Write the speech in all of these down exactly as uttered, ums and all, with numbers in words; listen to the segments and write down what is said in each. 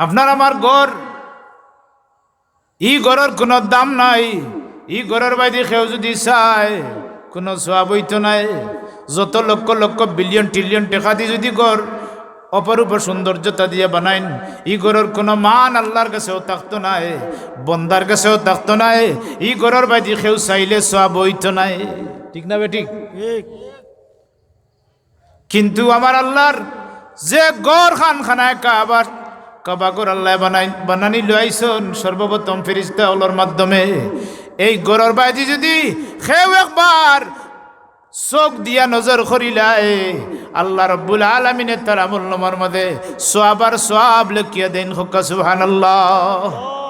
আপনার আমার ঘর, ই ঘরর কুনু দাম নাই। ই ঘরর বায়দি কেউ যুদি চায়, কুনু সওয়াব অইতো নায়। যত লক্ষ লক্ষ বিলিয়ন ট্রিলিয়ন টেকা দি যুদি ঘর অপরূপ সৌন্দর্যতা দিয়া বানাইন, ই ঘরর কুনু মান আল্লার গেছেও থাকতো নায়, বন্দার গেছেও থাকতো নায়। ই ঘরর বায়দি কেউ চাইলে সওয়াব অইতো নায়। ঠিক না বেঠিক? কিন্তু আমার আল্লার যে ঘর খান খানায় কাবার, কাবা ঘর আল্লায় বানাই-, বানানি লইছইন সর্বপ্রথম ফিরিস্তা অকলর মাধ্যমে। এই ঘরর বায়দি যুদি কেউ একবার চউখ দিয়া নজর করিলায়, আল্লা রব্বুল আলামিনে তার আমলনামার মাঝে সওয়াব আর সওয়াব লেখিয়া দেইন। কউক্কা সুবহানাল্লাহ।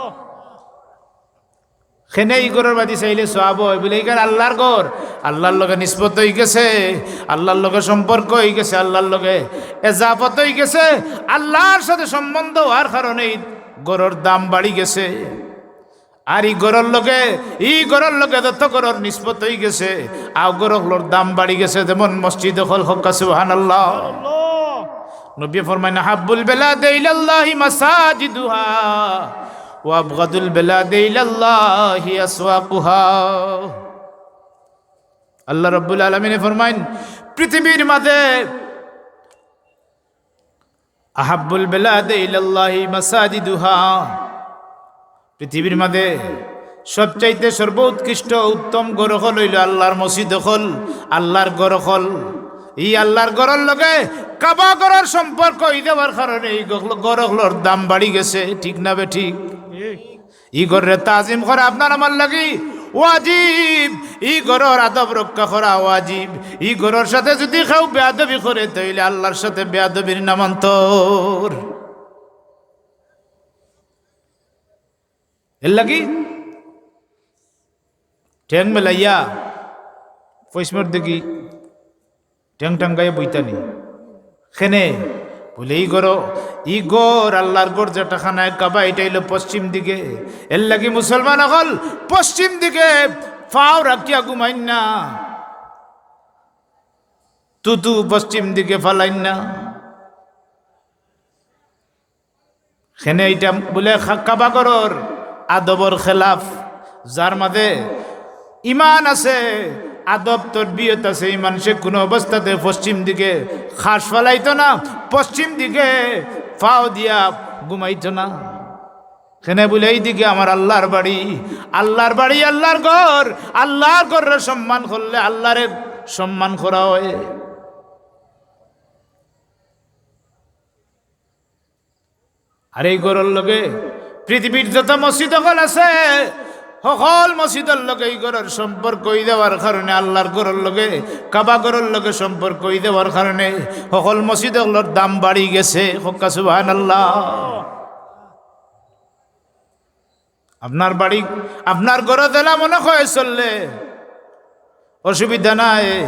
কেনে ই ঘরর বায়দি চাইলে সওয়াব অয় বুলে, ইখান আল্লার ঘর, আল্লার লগে নিসবত অইগেছে, আল্লার লগে সম্পর্ক অইগেছে, আল্লার লগে এজাফত অইগেছে, আল্লার সাথে সম্বন্ধ অওয়ার কারণে ই ঘরর দাম বাড়ি গেছে। আর ই ঘরর লগে, ই ঘরর লগে যত ঘরর নিসবত অইগেছে, অউ ঘর অকলর দাম বাড়ি গেছে, যেমন মসজিদ অকল। কউক্কা সুবহানাল্লাহ। নবীয়ে ফরমাইন, "আহাব্বুল বিলাদে ইলাল্লাহি মাসাজিদুহা, ওয়া আবগাদুল বিলাদে ইলাল্লাহি আসওয়াকুহা।" আল্লা রব্বুল আলামিনে ফরমাইন, পৃথিবীর মাঝে আহাব্বুল বিলাদে ইলাল্লাহি মাসাজিদুহা, পৃথিবীর মাঝে সবচাইতে সর্বোৎকৃষ্ট উত্তম ঘর অকল অইলো আল্লার মসজিদ অকল, আল্লার ঘর অকল। ই আল্লার ঘরর লগে কাবা ঘরর সম্পর্ক অই যাওয়ার কারণে ই ঘর-, ঘর অকলর দাম বাড়ি গেছে, ঠিক না বেঠিক? ই ঘররে তাজিম করা আপনার আমার লাগি ওয়াজিব, ই ঘরর আদব রক্ষা করা ওয়াজিব। ই ঘরর সাথে যুদি কেউ বেয়াদবি করে, তাইলে আল্লার সাথে বেয়াদবির নামান্তর। এর লাগি ঠেং মেলাইয়া পশ্চিমর দিকে ঠেং টাঙ্গাইয়া বইতা নি। কেনে? বুলে, ই ঘর, ই ঘর, আল্লার ঘর যেটা খানায় কাবা, ইটা অইলো পশ্চিম দিকে। এর লাগি মুসলমান অকল পশ্চিম দিকে পাও রাখিয়া ঘুমাইন না, থুথু পশ্চিম দিকে ফালাইন না। কেনে ইটা বুলে খা-, কাবা ঘরর আদবর খেলাফ। যার মাঝে ইমান আছে, আদব তরবিয়ত আছে, ই মানষে কুনু অবস্থাতে পশ্চিম দিকে খাস ফালাইতো না, পশ্চিম দিকে পাও দিয়া ঘুমাইতো না। কেনে বুলে, ই দিকে আমার আল্লার বাড়ি, আল্লার বাড়ি, আল্লার ঘর, আল্লার ঘররে সম্মান করলে আল্লারে সম্মান করা অয়। আর ই ঘরর লগে পৃথিবীর যত মসজিদ অকল আছে, হকল মসজিদর লগে ই ঘরর সম্পর্ক অই যাওয়ার কারণে, আল্লার ঘরর লগে, কাবা ঘরর লগে সম্পর্ক অই যাওয়ার কারণে হকল মসজিদ অকলর দাম বাড়ি গেছে। কউক্কা সুবহানাল্লাহ। আপনার বাড়ি, আপনার ঘরো যেলা মনে কয় চললে অসুবিধা নাই,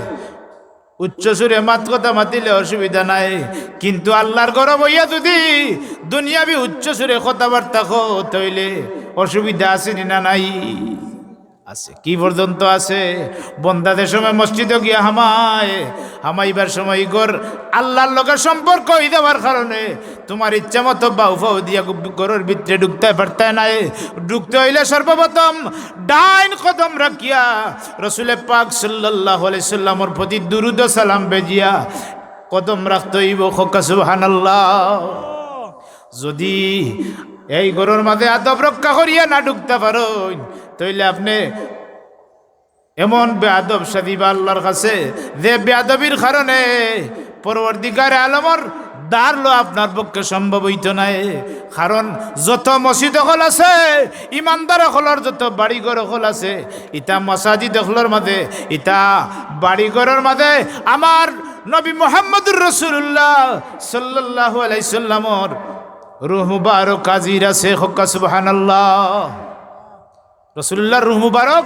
উচ্চ সুরে মাত কথা মাতিলে অসুবিধা নাই, কিন্তু আল্লার ঘরো বইয়া যুদি দুনিয়াবি উচ্চ সুরে কথাবার্তা কও, তাইলে অসুবিধা আছে নি না নাই? আছে। কি পর্যন্ত আছে? বন্দা যে সময় মসজিদো গিয়া হামায়, হামাইবার সময় ই ঘর আল্লার লগে সম্পর্ক অই যাওয়ার কারণে তুমার ইচ্ছা মতো বাউ পাও দিয়া গু-, ঘরর ভিতরে ঢুকতায় পারতায় নায়। ঢুকতে অইলে সর্বপ্রথম ডাইন কদম রাখিয়া রসুলে পাক সাল্লাল্লাহু আলাইহি সাল্লামর প্রতি দুরুদ ও সালাম ভেজিয়া কদম রাখতে অইবো। কউক্কা সুবহানাল্লাহ। যুদি এই ঘরর মাঝে আদব রক্ষা করিয়া না ঢুকতা পারইন, তাইলে আপনে এমন বেয়াদব সাজিবা আল্লার কাছে, যে বেয়াদবির কারণে পরওয়ারদিগারে আলমর দার লওয়া আপনার পক্ষে সম্ভব অইতো নায়। কারণ যত মসজিদ অকল আছে, ইমানদার অকলর যত বাড়িঘর অকল আছে, ইতা মাসাজিদ অকলর মাঝে, ইতা বাড়িঘরর মাঝে আমার নবী মুহাম্মদুর রাসূলুল্লাহ সাল্লাল্লাহু আলাইহি সাল্লামর রূহ মুবারক হাজির আছে। কউক্কা সুবহানাল্লাহ। রাসূলুল্লাহর রূহ মুবারক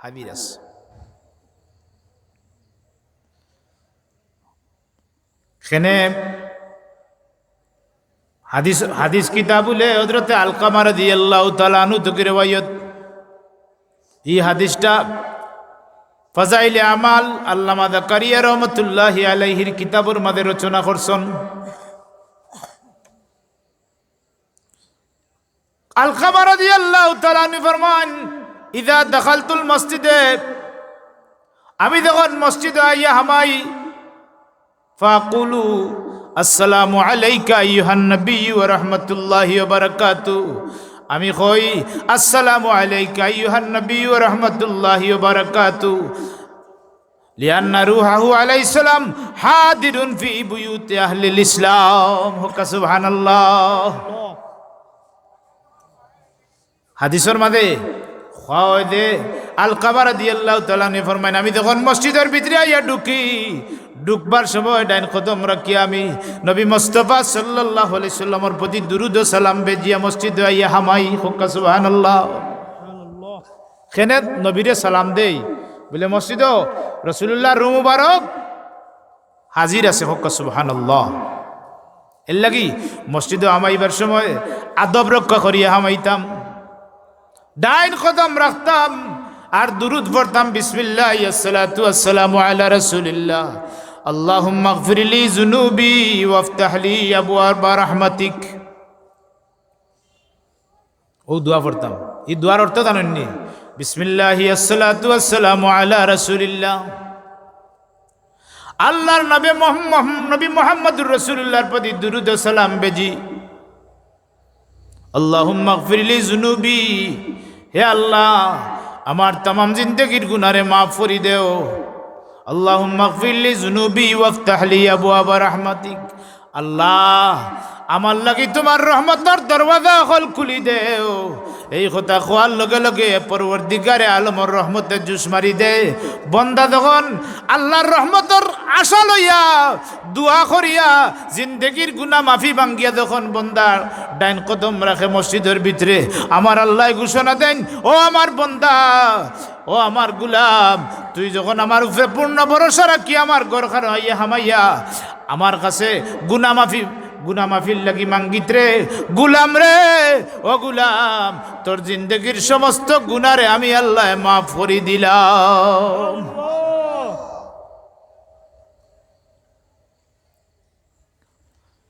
হাজির আছে। কেনে হাদিস, হাদিস কিতাব অইলে হযরতে আলকামা রাদিয়াল্লাহু তাআলা আনহু থাকি রেওয়ায়ত। ই হাদিসটা ফাজাইলে আমাল আল্লামা জাকারিয়া রহমতুল্লাহি আলাইহির কিতাবর মাঝে রচনা করছইন। আলকামা রাদিয়াল্লাহু তাআলা আনহু ফরমান, "ইযা দাখালতুল মসজিদে, আমি যখন মসজিদো আইয়া হামাই, ফাকুলু, আসসালামু আলাইকা আইয়ুহান নবী ওয়া রাহমাতুল্লাহি ওয়া বারাকাতু।" আমি কই, "আসসালামু আলাইকা আইয়ুহান নবী ওয়া রাহমাতুল্লাহি ওয়া বারাকাতু।" লিআন্না রূহাহু আলাইহিস সালাম হাদিরুন ফি বুয়ুতি আহলিল ইসলাম। হক্কা সুবহানাল্লাহ। হাদিসর মাঝে কওয়া অয় যে, আলকামা রাদিয়াল্লাহু তাআলা আনহু ফরমাইন, "আমি যখন মসজিদর ভিতরে আইয়া ঢুকি, ঢুকবার সময় ডাইন কদম রাখিয়া আমি নবী মুস্তাফা সাল্লাল্লাহু আলাইহি সাল্লামর প্রতি দুরুদ ও সালাম বেজিয়া মসজিদো আইয়া হামাই।" হক্কা সুবহানাল্লাহ। কেনে নবীরে সালাম দেই? বলে, মসজিদো রাসূলুল্লাহর রু মুবারক হাজির আছে, হক্কা সুবহানাল্লাহ। এরলাগি মসজিদো হামাইবার সময় আদব রক্ষা করিয়া হামাইতাম, ডাইন কদম রাখতাম আর দুরুদ পড়তাম, বিসমিল্লাহ, আসসালাতু আসসালামু আলা রাসূলিল্লাহ, আল্লাহুম্মাগফিরলি যুনুবি ওয়াফতাহলি আবওয়াবা রাহমাতিক। অউ দোয়া পড়তাম। ই দোয়ার অর্থ জানইননি? বিসমিল্লাহি আসসালাতু আসসালামু আলা রাসূলিল্লাহ। আল্লাহর নবী মোহাম-, মোহাম-, নবী মুহাম্মদুর রাসূলুল্লাহর প্রতি দুরুদ ও সালাম বেজি। আল্লাহুম্মাগফিরলি যুনুবি, হে আল্লাহ, আমার তামাম জিন্দেগির গুনারে মাফ করি দেও। আল্লাহুম্মাগফিরলি যুনুবি ওয়াফতাহলি আবওয়াবা রাহমাতিক। আল্লাহ, আমার লাগি তুমার রহমতর দরওয়াজা অকল খুলি দেও। এই কথা কওয়ার লগে লগে পরওয়ারদিগারে আলমর রহমতে জুশ মারি দেয়। বন্দা যখন আল্লাহর রহমতর আশা লইয়া, দোয়া করিয়া, জিন্দেগির গুনা মাফি মাঙ্গিয়া যখন বন্দা ডাইন কদম রাখে মসজিদর ভিতরে, আমার আল্লায় ঘোষণা দেইন, "ও আমার বন্দা, ও আমার গুলাম, তুই যখন আমার উপরে পূর্ণ ভরসা রাখি আমার ঘরখানো আইয়া হামাইয়া, আমার কাছে গুনা মাফি, গুনা মাফির লাগি মাঙ্গিতরে, গুলাম রে, ও গুলাম, তোর জিন্দেগির সমস্ত গুনারে আমি আল্লায় মাফ করি দিলাম।"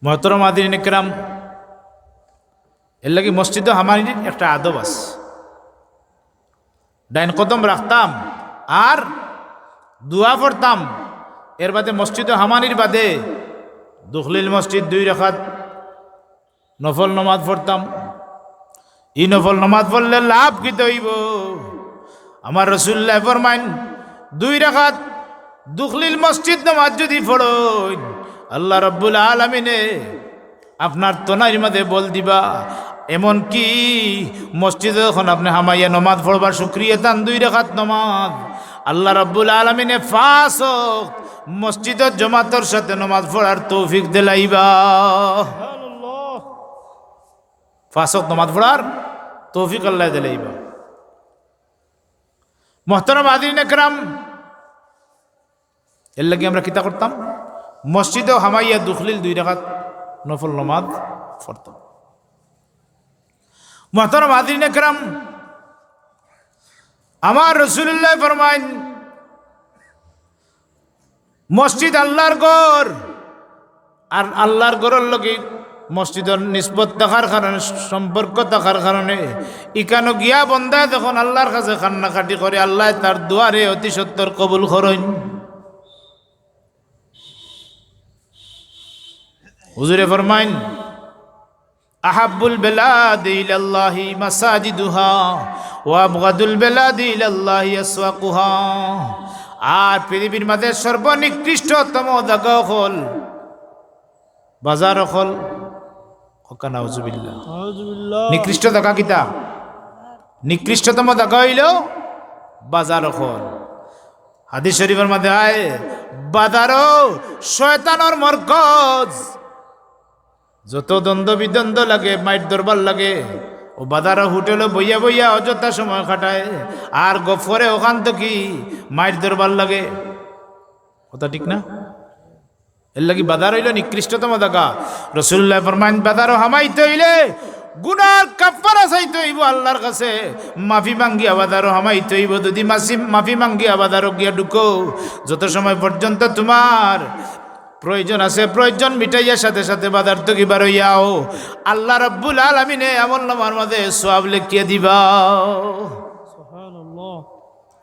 মহতরম হাজিরিন একরাম, এরলাগি মসজিদো হামানির একটা আদব আছে। ডাইন কদম রাখতাম আর দোয়া পড়তাম। এর বাদে মসজিদো হামানির বাদে দুখলিল মসজিদ দুই রাকাত নফল নমাজ পড়তাম। ই নফল নমাজ পড়লে লাভ কিতা অইবো? আমার রাসূলুল্লায় ফরমাইন, দুই রাকাত দুখলিল মসজিদ নমাজ যুদি পড়ইন, আল্লাহ রাব্বুল আলামিনে আপনার তনাইর মাঝে বল দিবা। এমনকি মসজিদো যখন আপনে হামাইয়া নমাজ পড়বার শুকরিয়া তান দুই রাকাত নমাজ, আল্লাহ রাব্বুল আলামিনে পাঁচ ওয়াক্ত মসজিদো জমাতর সাথে নমাজ পড়ার তৌফিক দিলাইবা। পাঁচ ওয়াক্ত নমাজ পড়ার তৌফিক আল্লায় দিলাইবা। মহতরম হাজিরিন একরাম, এরলাগি আমরা কিতা করতাম? মসজিদো হামাইয়া দুখলিল দুই রাকাত নফল নমাজ পড়তাম। মহতরম হাজিরিন একরাম, আমার রাসূলুল্লায় ফরমাইন, মসজিদ আল্লাহর ঘর, আর আল্লাহর ঘরর লগে মসজিদর নিসবত থাকার কারণে, সম্পর্ক থাকার কারণে, ইখানো গিয়া বন্দায় যখন আল্লাহর কাছে কান্নাকাটি করে, আল্লায় তার দোয়ারে অতি সত্বর কবুল করইন। হুজুরে ফরমাইন, "আহাব্বুল বেলাদি ইলাল্লাহি মাসাজিদুহা ওয়া আবগাদুল বেলাদি ইলাল্লাহি আসওয়াকুহা।" আর পৃথিবীর মাঝে সর্বনিকৃষ্টতম জাগা অকল বাজার অকল। কউক্কা নাউজুবিল্লাহ। নাউজুবিল্লাহ। নিকৃষ্ট জাগা কিতা? নিকৃষ্টতম জাগা অইলো বাজার অকল। হাদিস শরীফর মাঝে আয়, বাজারও শয়তানর মরকজ। যত দ্বন্দ্ব বিদ্বন্দ্ব লাগে, মাইর দরবার লাগে, অউ বাজারো হোটেলো বইয়া বইয়া অযথা সময় কাটায়, আর গফরে অখান থাকি মাইর দরবার লাগে। কথা ঠিক না? এরলাগি বাজার অইলো নিকৃষ্টতম জাগা। রাসূলুল্লায় ফরমাইন, বাজারো হামাইতে অইলে গুনার কাফফারা চাইতে অইবো আল্লাহর কাছে, মাফি মাঙ্গিয়া বাজারো হামাইতে অইবো। যুদি মাসি-, মাফি মাঙ্গিয়া বাজারো গিয়া ঢুকো, যত সময় পর্যন্ত তুমার প্রয়োজন আছে, প্রয়োজন মিটাইয়া সাথে সাথে বাজার থাকি বারইয়া আও। আল্লাহ রাব্বুল আলামিনে আমল নামার মাঝে সওয়াব লেখিয়া দিবা।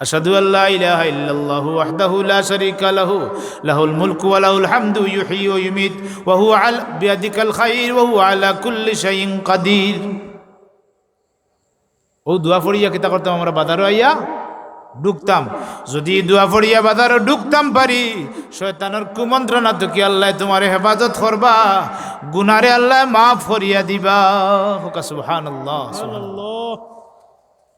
আশহাদু আল্লা ইলাহা ইল্লাল্লাহু ওয়াহদাহু লা শারীকা লাহু, লাহুল মুলকু ওয়া লাহুল হামদু, ইউহয়ী ওয়া ইউমীতু, ওয়া হুয়া আল-, বিয়াদিকাল খায়র, ওয়া হুয়া আলা কুল্লি শাইইন কাদির। অউ দোয়া পড়িয়া কিতা করতাম? আমরা বাজারো আইয়া ঢুকতাম। যুদি ই দোয়া পড়িয়া বাজারো ঢুকতাম পারি, শয়তানর কুমন্ত্রণা থাকি আল্লায় তুমারে হেফাজত করবা, গুনারে আল্লায় মাফ করিয়া দিবা। কউক্কা সুবহানাল্লাহ, সুবহানাল্লাহ।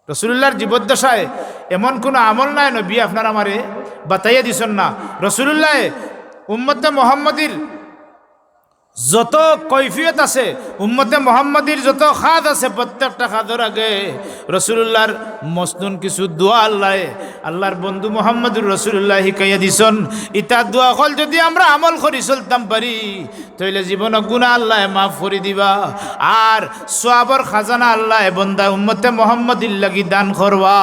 রাসূলুল্লাহর জীবদ্দশায় এমন কুনু আমল নাই নবীয়ে আপনার আমারে বাতাইয়া দিছইন না। রাসূলুল্লায় উম্মতে মুহাম্মদীর যত কৈফিয়ত আছে, উম্মতে মুহাম্মদীর যত কাজ আছে, প্রত্যেকটা কাজর আগে রাসূলুল্লাহর মসনুন কিছু দোয়া আল্লায়, আল্লাহর বন্ধু মুহাম্মদুর রাসূলুল্লায় হিকাইয়া দিছইন। ইতা দোয়া অকল যুদি আমরা আমল করি চলতাম পারি, তাইলে জীবনর গুনা আল্লায় মাফ করি দিবা, আর সওয়াবর খাজানা আল্লায় বন্দা উম্মতে মুহাম্মদীর লাগি দান করবা।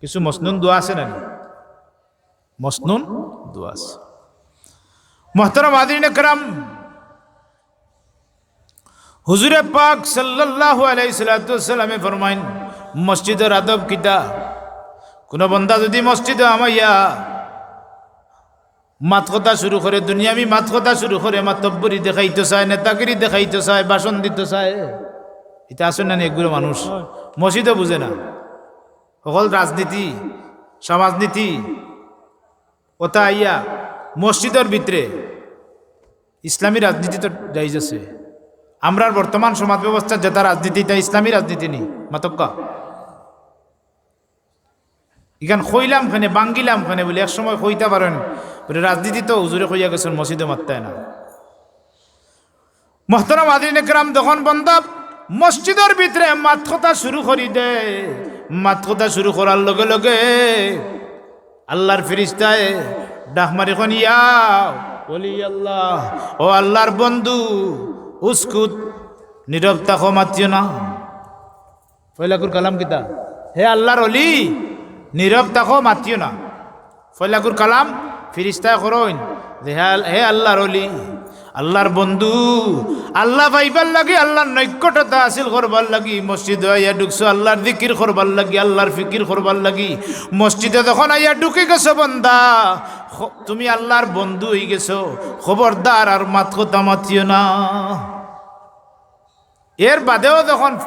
কিছু মসনুন দোয়া আছে না নি? মসনুন দোয়া আছে। মুহতারাম হাজিরিনে কেরাম, হুজুরে পাক সাল্লাল্লাহু আলাইহি সাল্লাতু ওয়াসসালামে ফরমাইন, মসজিদর আদব কিতা? কুনু বন্দা যুদি মসজিদো হামাইয়া মাত-কথা শুরু করে, দুনিয়াবি মাত-কথা শুরু করে, মাতব্বরি দেখাইতো চায়, নেতাগিরি দেখাইতো চায়, ভাষণ দিতো চায়, ইতা আছে না নি একগুলো মানুষ? মসজিদো বুঝে না, অকল রাজনীতি, সমাজনীতি, অতা আইয়া মসজিদর ভিতরে ইসলামী রাজনীতি তো জায়েজ আছে। আমরার বর্তমান সমাজ ব্যবস্থার যেতা রাজনীতি, ইতা ইসলামী রাজনীতি নি? মাতউক্কা। ইখান কইলাম কেনে, ভাঙ্গিলাম কেনে বুলি এক সময় কইতা পারইন, বুলে, রাজনীতি তো হুজুরে কইয়া গেছইন, মসজিদো মাততায় না। মুহতারাম হাজিরিনে কেরাম, যখন বন্দা মসজিদর ভিতরে মাত-কথা শুরু করি দেয়, মাত-কথা শুরু করার লগে লগে আল্লাহর ফিরিস্তায় ডাক মারি কইন, "ইয়া ওলি আল্লাহ, ও আল্লাহর বন্ধু, উসকুত, নীরব থাকো, মাতিও না।" পয়লাকুর কালাম কিতা? হে আল্লাহর ওলি, নীরব থাকো, মাতিও না। পয়লাকুর কালাম ফিরিস্তায় করইন যে, হে আল-, হে আল্লাহর ওলি, আল্লাহর বন্ধু, আল্লাহ পাইবার লাগি, আল্লাহর নৈকট্যতা হাসিল করবার লাগি মসজিদো আইয়া ঢুকছো, আল্লাহর জিকির করবার লাগি, আল্লাহর ফিকির করবার লাগি। মসজিদো যখন আইয়া ঢুকি গেছো বন্দা, খ-, তুমি আল্লাহর বন্ধু অইগেছো, খবরদার আর মাত-কথা মাতিও না। এর বাদেও যখন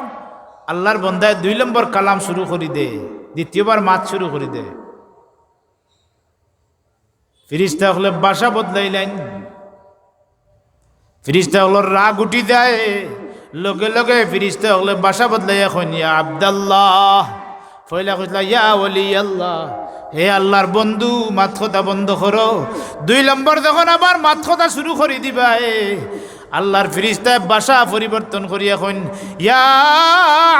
আল্লাহর বন্দায় দুই নম্বর কালাম শুরু করি দে, দ্বিতীয়বার মাত শুরু করি দে, ফিরিস্তা অকলে ভাষা বদলাইলাইন। ফিরিস্তা অকলর রাগ উঠি যায়, লগে লগে ফিরিস্তা অকলে ভাষা বদলাইয়া কইন, "ইয়া আব্দাল্লাহ।" পয়লা কইছলা, "ইয়া ওলি আল্লাহ, হে আল্লাহর বন্ধু, মাত-কথা বন্ধ করো।" দুই নম্বর যখন আবার মাত-কথা শুরু করি দিবায়, আল্লাহর ফিরিস্তায় ভাষা পরিবর্তন করিয়া কইন, "ইয়া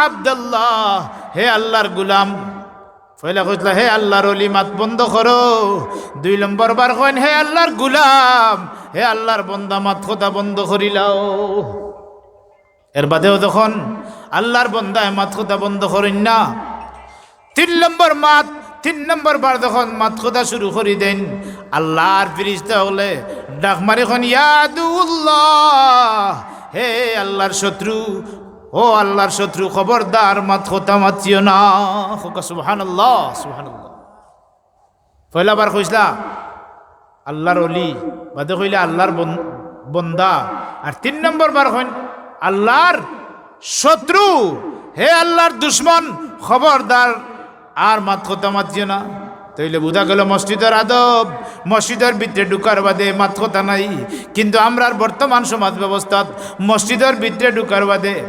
আব্দাল্লাহ, হে আল্লাহর গুলাম।" পয়লা কইছলা, "হে আল্লাহর ওলি, মাত বন্ধ করো।" দুই নম্বর বার কইন, "হে আল্লাহর গুলাম, হে আল্লাহর বন্দা, মাত-কথা বন্ধ করিলাও।" এর বাদেও যখন আল্লাহর বন্দায় মাত-কথা বন্ধ করইন না, তিন নম্বর মাত, তিন নম্বর বার যখন মাত-কথা শুরু করি দেইন, আল্লাহর ফিরিস্তা অকলে ডাক মারি কইন, "ইয়া আদুল্লাহ, হে আল্লাহর শত্রু, ও আল্লাহর শত্রু, খবরদার মাত-কথা মাতিও না।" কউক্কা সুবহানাল্লাহ, সুবহানাল্লাহ। পয়লা বার কইছলা আল্লাহর ওলি, বাদে কইলা আল্লাহর বন-, বন্দা, আর তিন নম্বর বার কইন আল্লাহর শত্রু, হে আল্লাহর দুশমন, খবরদার আর মাত-কথা মাতিও না। তাইলে বুঝা গেল মসজিদর আদব, মসজিদর ভিতরে ঢুকার বাদে মাত-কথা নাই। কিন্তু আমরার বর্তমান সমাজ ব্যবস্থাত মসজিদর ভিতরে ঢুকার বাদে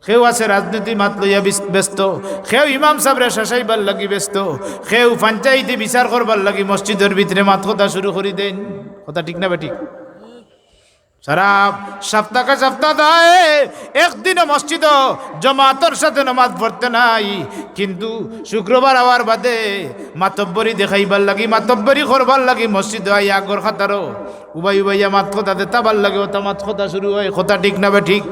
কেউ আছে রাজনীতি মাত লইয়া বিস-, ব্যস্ত, কেউ ইমাম সাবরে শাসাইবার লাগি ব্যস্ত, কেউ পঞ্চায়েতি বিচার করবার লাগি মসজিদর ভিতরে মাত-কথা শুরু করি দেইন। কথা ঠিক না বেঠিক? সারা সপ্তাহকে সপ্তাহ যায়, একদিনও মসজিদো জমাতর সাথে নমাজ পড়তে নাই, কিন্তু শুক্রবার আওয়ার বাদে মাতব্বরি দেখাইবার লাগি, মাতব্বরি করবার লাগি মসজিদো আইয়া আগর কাতারো উবাই উবাইয়া মাত-কথা দেতাবার লাগি, অতা মাত-কথা শুরু অয়। কথা ঠিক না বেঠিক?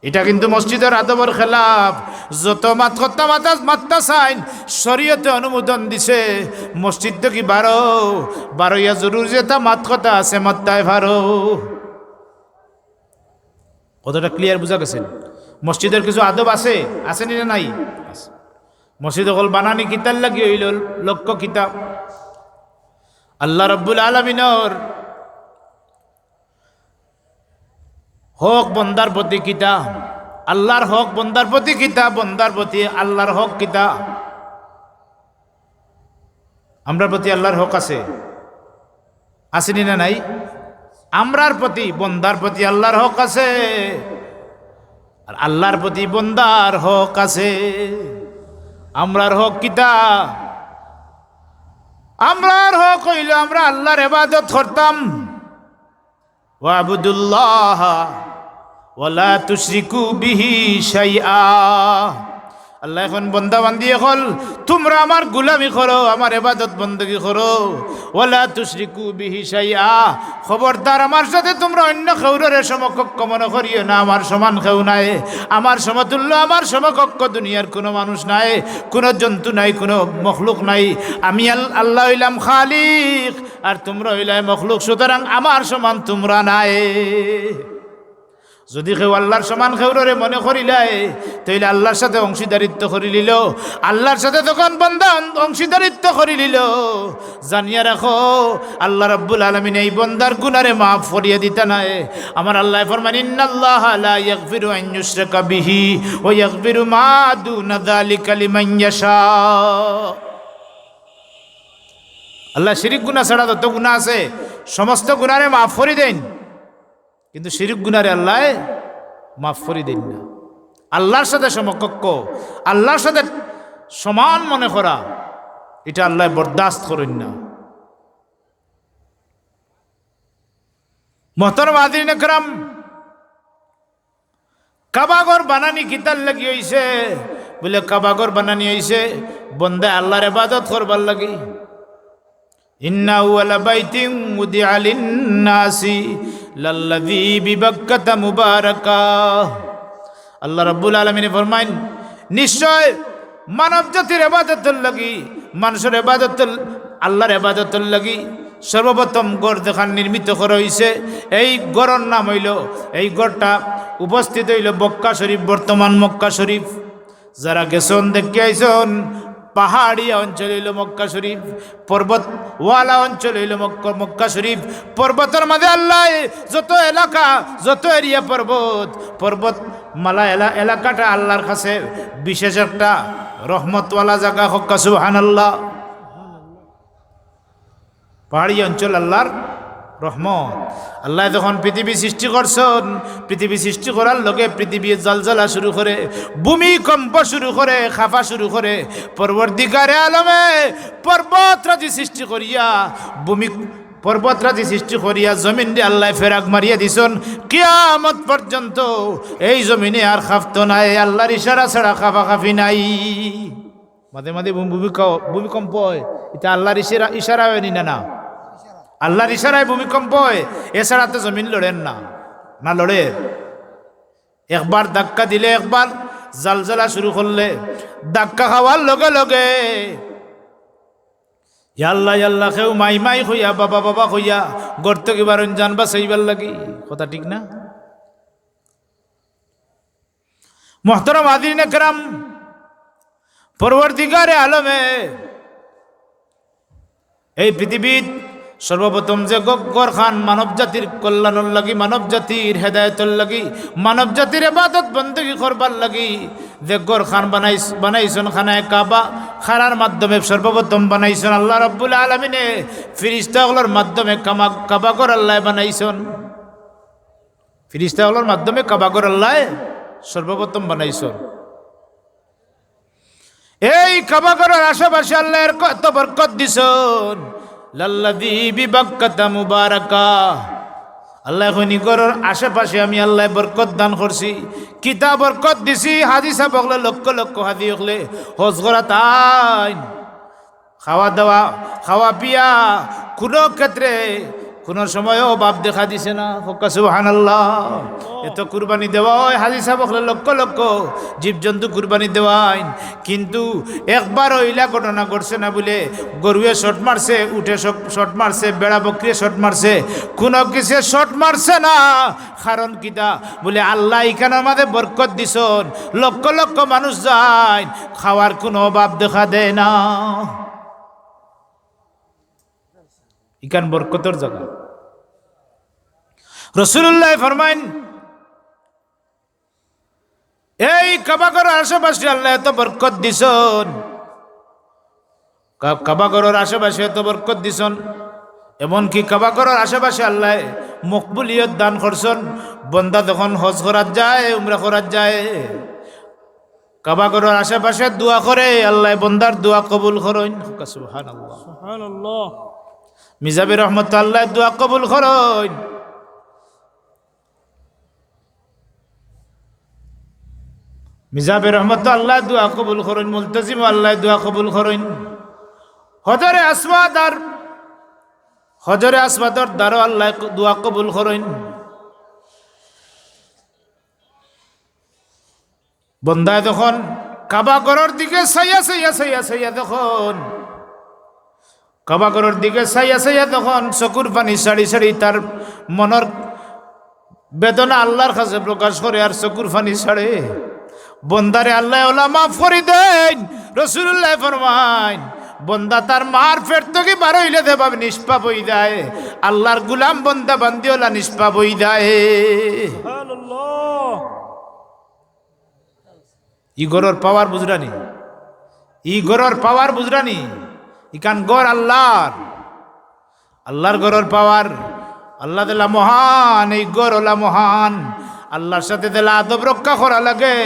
ইটা কিন্তু মসজিদর আদবর খেলাফ। যত মাত কথা মাতা, মাততা চাইন, শরীয়তে অনুমোদন দিছে, মসজিদ থাকি বারো, বারইয়া জরুর যেটা মাত কথা আছে, মাততায় পারো। কতটা ক্লিয়ার বুঝা গেছে? মসজিদর কিছু আদব আছে, আছে নি না নাই? আছে। মসজিদ অকল বানানি কিতার লাগি অইলো, লক্ষ্য কিতা? আল্লাহ রাব্বুল আলামিনর হক বন্দার প্রতি কিতা? আল্লাহর হক বন্দার প্রতি কিতা? বন্দার প্রতি আল্লাহর হক কিতা? আমরার প্রতি আল্লাহর হক আছে, আছে নি না নাই? আমরার প্রতি, বন্দার প্রতি আল্লাহর হক আছে, আর আল্লাহর প্রতি বন্দার হক আছে। আমরার হক কিতা? আমরার হক অইলো আমরা আল্লাহর ইবাদত করতাম। "ওয়াবুদুল্লাহ ওয়ালা তুশরিকু বিহি শাইআ।" আল্লায় কইন, "বন্দা বান্দি অকল, তুমরা আমার গুলামি করো, আমার ইবাদত বন্দেগি করো। ওয়ালা তুশরিকু বিহি শাইআ, খবরদার আমার সাথে তুমরা অইন্য কেউররে সমকক্ষ মনে করিও না, আমার সমান কেউ নাই, আমার সমতুল্য, আমার সমকক্ষ দুনিয়ার কুনু মানুষ নাই, কুনু জন্তু নাই, কুনু মখলুক নাই। আমি আল-, আল্লাহ অইলাম খালিক, আর তুমরা অইলায় মখলুক, সুতরাং আমার সমান তুমরা নাই।" যুদি কেউ আল্লাহর সমান কেউররে মনে করিলায়, তাইলে আল্লাহর সাথে অংশীদারিত্ব করিলিলো। আল্লাহর সাথে যখন বন্দা অং-, অংশীদারিত্ব করিলিলো, জানিয়া রাখো, আল্লাহ রাব্বুল আলামিনে এই বন্দার গুনারে মাফ করিয়া দিতা নায়। আমার আল্লায় ফরমাইন, "ইন্নাল্লাহা লা ইয়াগফিরু আন ইউশরাকা বিহি ওয়া ইয়াগফিরু মা দুনা যালিকা লিমান ইয়াশা।" আল্লায় শিরিক গুনা ছাড়া যত গুনা আছে, সমস্ত গুনারে মাফ করি দেইন। কিন্তু শিরিক গুনারে আল্লায় মাফ করি দেইন না। আল্লাহর সাথে সমকক্ষ, আল্লাহর সাথে সমান মনে করা, ইটা আল্লায় বরদাস্ত করইন না। মোহতরম হাজিরিন একরাম, কাবাঘর বানানি কিতার লাগি অইছে? বলে, কাবাঘর বানানি অইছে বন্দায় আল্লাহর ইবাদত করবার লাগি। "ইন্না আউয়ালা বাইতিন উদিআ লিন্নাসি লাল্লাযী বিবাক্কাতা মুবারাকা।" আল্লাহ রাব্বুল আলামিনে ফরমাইন, "নিশ্চয় মানব জাতির ইবাদতর লাগি, মানুষর ইবাদতর, আল্লাহর ইবাদতর লাগি সর্বপ্রথম ঘর যেখান নির্মিত করা অইছে, এই ঘরর নাম অইলো, এই ঘরটা উপস্থিত অইলো মক্কা শরীফ, বর্তমান মক্কা শরীফ।" যারা গেছইন, দেখিয়া আইছইন, পাহাড়িয়া অঞ্চল অইলো মক্কা শরীফ, পর্বতওয়ালা অঞ্চল অইলো মক্কা, মক্কা শরীফ। পর্বতর মাঝে আল্লায় যত এলাকা, যত এরিয়া পর্বত, পর্বতমালা এলা-, এলাকাটা আল্লাহর কাছে বিশেষ একটা রহমতওয়ালা জাগা। কউক্কা সুবহানাল্লাহ। পাহাড়ি অঞ্চল আল্লাহর রহমত। আল্লায় যখন পৃথিবী সৃষ্টি করছইন, পৃথিবী সৃষ্টি করার লগে পৃথিবী জলজলা শুরু করে, ভূমিকম্প শুরু করে, কাঁপা শুরু করে। পরওয়ারদিগারে আলমে পর্বতরাজি সৃষ্টি করিয়া, ভূমি, পর্বতরাজি সৃষ্টি করিয়া জমিনরে আল্লায় ফেরাক মারিয়া দিছইন। কিয়ামত পর্যন্ত এই জমিনে আর কাঁপতো নায়, আল্লাহর ইশারা ছাড়া কাঁপাকাঁপি নাই। মাঝে মাঝে ভূমি-, ভূমিক-, ভূমিকম্প অয়, ইটা আল্লাহর ইশারা, ইশারা অয়নি না, না? আল্লাহর ইশারায় ভূমিকম্প অয়, এছাড়া তো জমিন লড়ের না, না লড়ের? একবার ধাক্কা দিলে, একবার জালজালা শুরু করলে, ধাক্কা খাওয়ার লগে লগে, "ইয়া আল্লাহ, ইয়া আল্লাহ", কেউ "মাই, মাই" কইয়া, "বাবা, বাবা" কইয়া, ঘর থাকি বারইন জান বাঁচাইবার লাগি। কথা ঠিক না? মোহতরম হাজিরিন একরাম, পরওয়ারদিগারে আলমে এই পৃথিবীত সর্বপ্রথম যে ঘ-, ঘরখান মানব জাতির কল্যাণর লাগি, মানব জাতির হেদায়েতর লাগি, মানব জাতির ইবাদত বন্দেগি করবার লাগি যে ঘরখান বানাইছ-, বানাইছইন খানায়ে কাবা, কারার মাধ্যমে সর্বপ্রথম বানাইছইন আল্লাহ রাব্বুল আলামিনে, ফিরিস্তা অকলর মাধ্যমে কামা-, কাবা ঘর আল্লায় বানাইছইন। ফিরিস্তা অকলর মাধ্যমে কাবা ঘর আল্লায় সর্বপ্রথম বানাইছইন। এই কাবা ঘরর আশেপাশে আল্লায় এর কত বরকত দিছইন। "লাল্লাযী বিবাক্কাতা মুবারাকা।" আল্লায় কইন, "ই ঘরর আশেপাশে আমি আল্লায় বরকত দান করছি।" কিতা বরকত দিছি? হাজি সাব অকলে, লক্ষ লক্ষ হাজি অকলে হজ করাত আইন। খাওয়া দাওয়া, খাওয়া পিয়া, কুনু ক্ষেত্রে কুনু সময়ও অভাব দেখা দিছে না। কউক্কা সুবহানাল্লাহ। এত কুরবানি দেওয়া অয়, হাজি সাব অকলে লক্ষ লক্ষ জীবজন্তু কুরবানি দেওয়াইন, কিন্তু একবারও ইলা ঘটনা ঘটছে না বুলে গরুয়ে শট মারছে, উটে শট, শট মারছে, বেড়া বকরিয়ে শট মারছে, কুনু কিসে শট মারছে না। কারণ কিতা? বুলে আল্লায় ইখানর মাঝে বরকত দিছইন, লক্ষ লক্ষ মানুষ যাইন, খাওয়ার কুনু অভাব দেখা দেয় না। ইখান বরকতর জাগা। রাসুলুল্লায় ফরমাইন, এই কাবা ঘরর আশেপাশে আল্লায় এত বরকত দিছইন, কা-, কাবা ঘরর আশেপাশে এত বরকত দিছইন, এমনকি কাবা ঘরর আশেপাশে আল্লায় মকবুলিয়ত দান করছইন। বন্দা যখন হজ করাত যায়, উমরা করাত যায়, কাবা ঘরর আশেপাশে দোয়া করে, আল্লায় বন্দার দোয়া কবুল করইন। কউক্কা সুবহানাল্লাহ। সুবহানাল্লাহ। মিজাবি রহমত আল্লায় দোয়া কবুল করইন। মিজাবি রহমত আল্লায় দোয়া কবুল করইন, মুলতাজিম আল্লায় দোয়া কবুল করইন। হজরে আসওয়াদ আর হজরে আসওয়াদর দ্বারও আল্লায় দোয়া কবুল করইন। বন্দায় যখন কাবা ঘরর দিকে চাইয়া, চাইয়া, চাইয়া, চাইয়া যখন, কাবা ঘরর দিকে চাইয়া, চাইয়া যখন চকুর পানি ছাড়ি ছাড়ি তার মনর বেদনা আল্লার কাছে প্রকাশ করে আর চকুর পানি ছাড়ে, বন্দারে আল্লায় অউলা মাফ করি দেইন। রাসুলুল্লায় ফরমাইন, বন্দা তার মার পেট থাকি বার অইলে যেভাবে নিষ্পাপ অই যায়, আল্লার গুলাম বন্দা বান্দি অউলা নিষ্পাপ অই যায়। সুবহানাল্লাহ। ই ঘরর পাওয়ার বুঝরানি, ই ঘরর পাওয়ার বুঝরানি। ইখান ঘর আল্লার, আল্লার ঘরর পাওয়ার। আল্লা যেলা মহান, এই ঘর অউলা মহান। আল্লার সাথে যেলা আদব রক্ষা করা লাগে,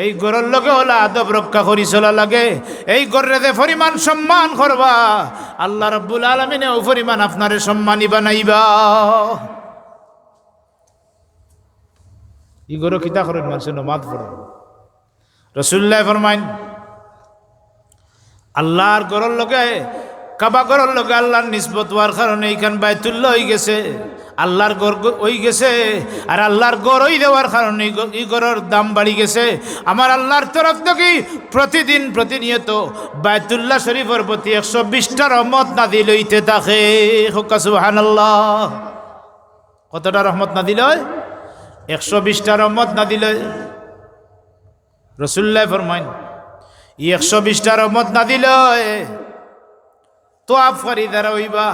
এই ঘরর লগে অউলা আদব রক্ষা করি চলা লাগে। এই ঘররে যে পরিমাণ সম্মান করবা, আল্লা রাব্বুল আলামিনে অউ পরিমাণ আপনারে সম্মানী বানাইবা। ই ঘরো কিতা করইন? মানষে নমাজ পড়ইন। রাসুলুল্লায় ফরমাইন, আল্লার ঘরর লগে, কাবা ঘরর লগে আল্লার নিসবত অওয়ার কারণে ইখান বায়তুল্লাহ অইগেছে, আল্লার ঘর গ-, অইগেছে, আর আল্লার ঘর অই যাওয়ার কারণে ই ঘ-, ই ঘরর দাম বাড়ি গেছে। আমার আল্লার তরফ থাকি প্রতিদিন, প্রতিনিয়ত বায়তুল্লাহ শরিফর প্রতি একশো বিশটা রহমত নাজিল অইতে থাকে। কউক্কা সুবহানাল্লাহ। কতটা রহমত নাজিল অয়? একশো বিশটা রহমত নাজিল অয়। রাসুলুল্লায় ফরমাইন, ই একশো বিশটা রহমত নাজিল অয়, তওয়াফকারী যারা অইবা,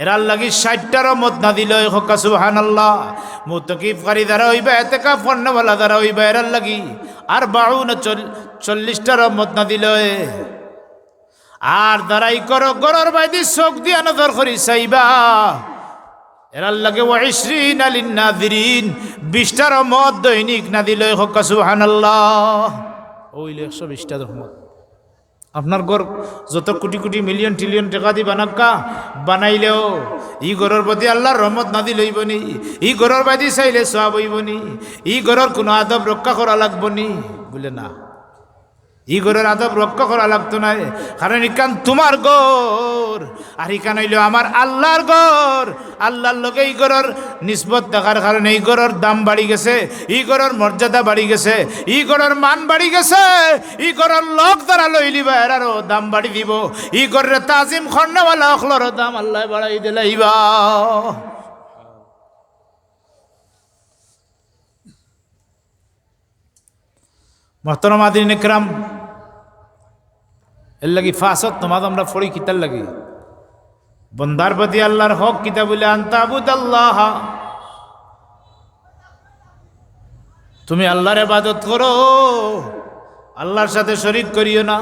এরার লাগি ষাইটটা রহমত নাজিল অয়। কউক্কা সুবহানাল্লাহ। মুতাকিফকারী যারা অইবা, এতেকাফ করনেওয়ালা যারা অইবা, এরার লাগি আরবাউন, চল-, চল্লিশটা রহমত নাজিল অয়। আর যারা ই ঘরর, ঘরর বায়দি চউখ দিয়া নজর করি চাইবা, এরার লাগি ওয়া ইশরিনা লিন নাজিরিন, বিশটা রহমত দৈনিক নাজিল অয়। কউক্কা সুবহানাল্লাহ। অইলো একশো বিশটা রহমত। আপনার ঘর যত কুটি কুটি, মিলিয়ন টিলিয়ন টেকা দি বানাউক্কা, বানাইলেও ই ঘরর প্রতি আল্লার রহমত নাজিল অইবো নি? ই ঘরর বায়দি চাইলে সওয়াব অইবো নি? ই ঘরর কুনু আদব রক্ষা করা লাগবো নি? বুলে না। ই ঘরর আদব রক্ষা করা লাগতো নায়, কারণ ইখান তুমার ঘর, আর ইখান অইলো আমার আল্লার ঘর। আল্লার লগে ই ঘরর নিসবত থাকার কারণে ই ঘরর দাম বাড়ি গেছে, ই ঘরর মর্যাদা বাড়ি গেছে, ই ঘরর মান বাড়ি গেছে। ই ঘরর লগ যারা লইলিবা, এরারও দাম বাড়ি দিবো। ই ঘররে তাজিম করনেওয়ালা অকলরও দাম আল্লায় বাড়াই দিলাইবা। মোহতরম হাজিরিন একরাম, এর লাগি পাঁচ ওয়াক্ত নমাজ আমরা পড়ি কিতার লাগি? বন্দার প্রতি আল্লার হক কিতা বুলে? আন তাবুদাল্লাহ, তুমি আল্লার ইবাদত করো, আল্লার সাথে শরিক করিও না।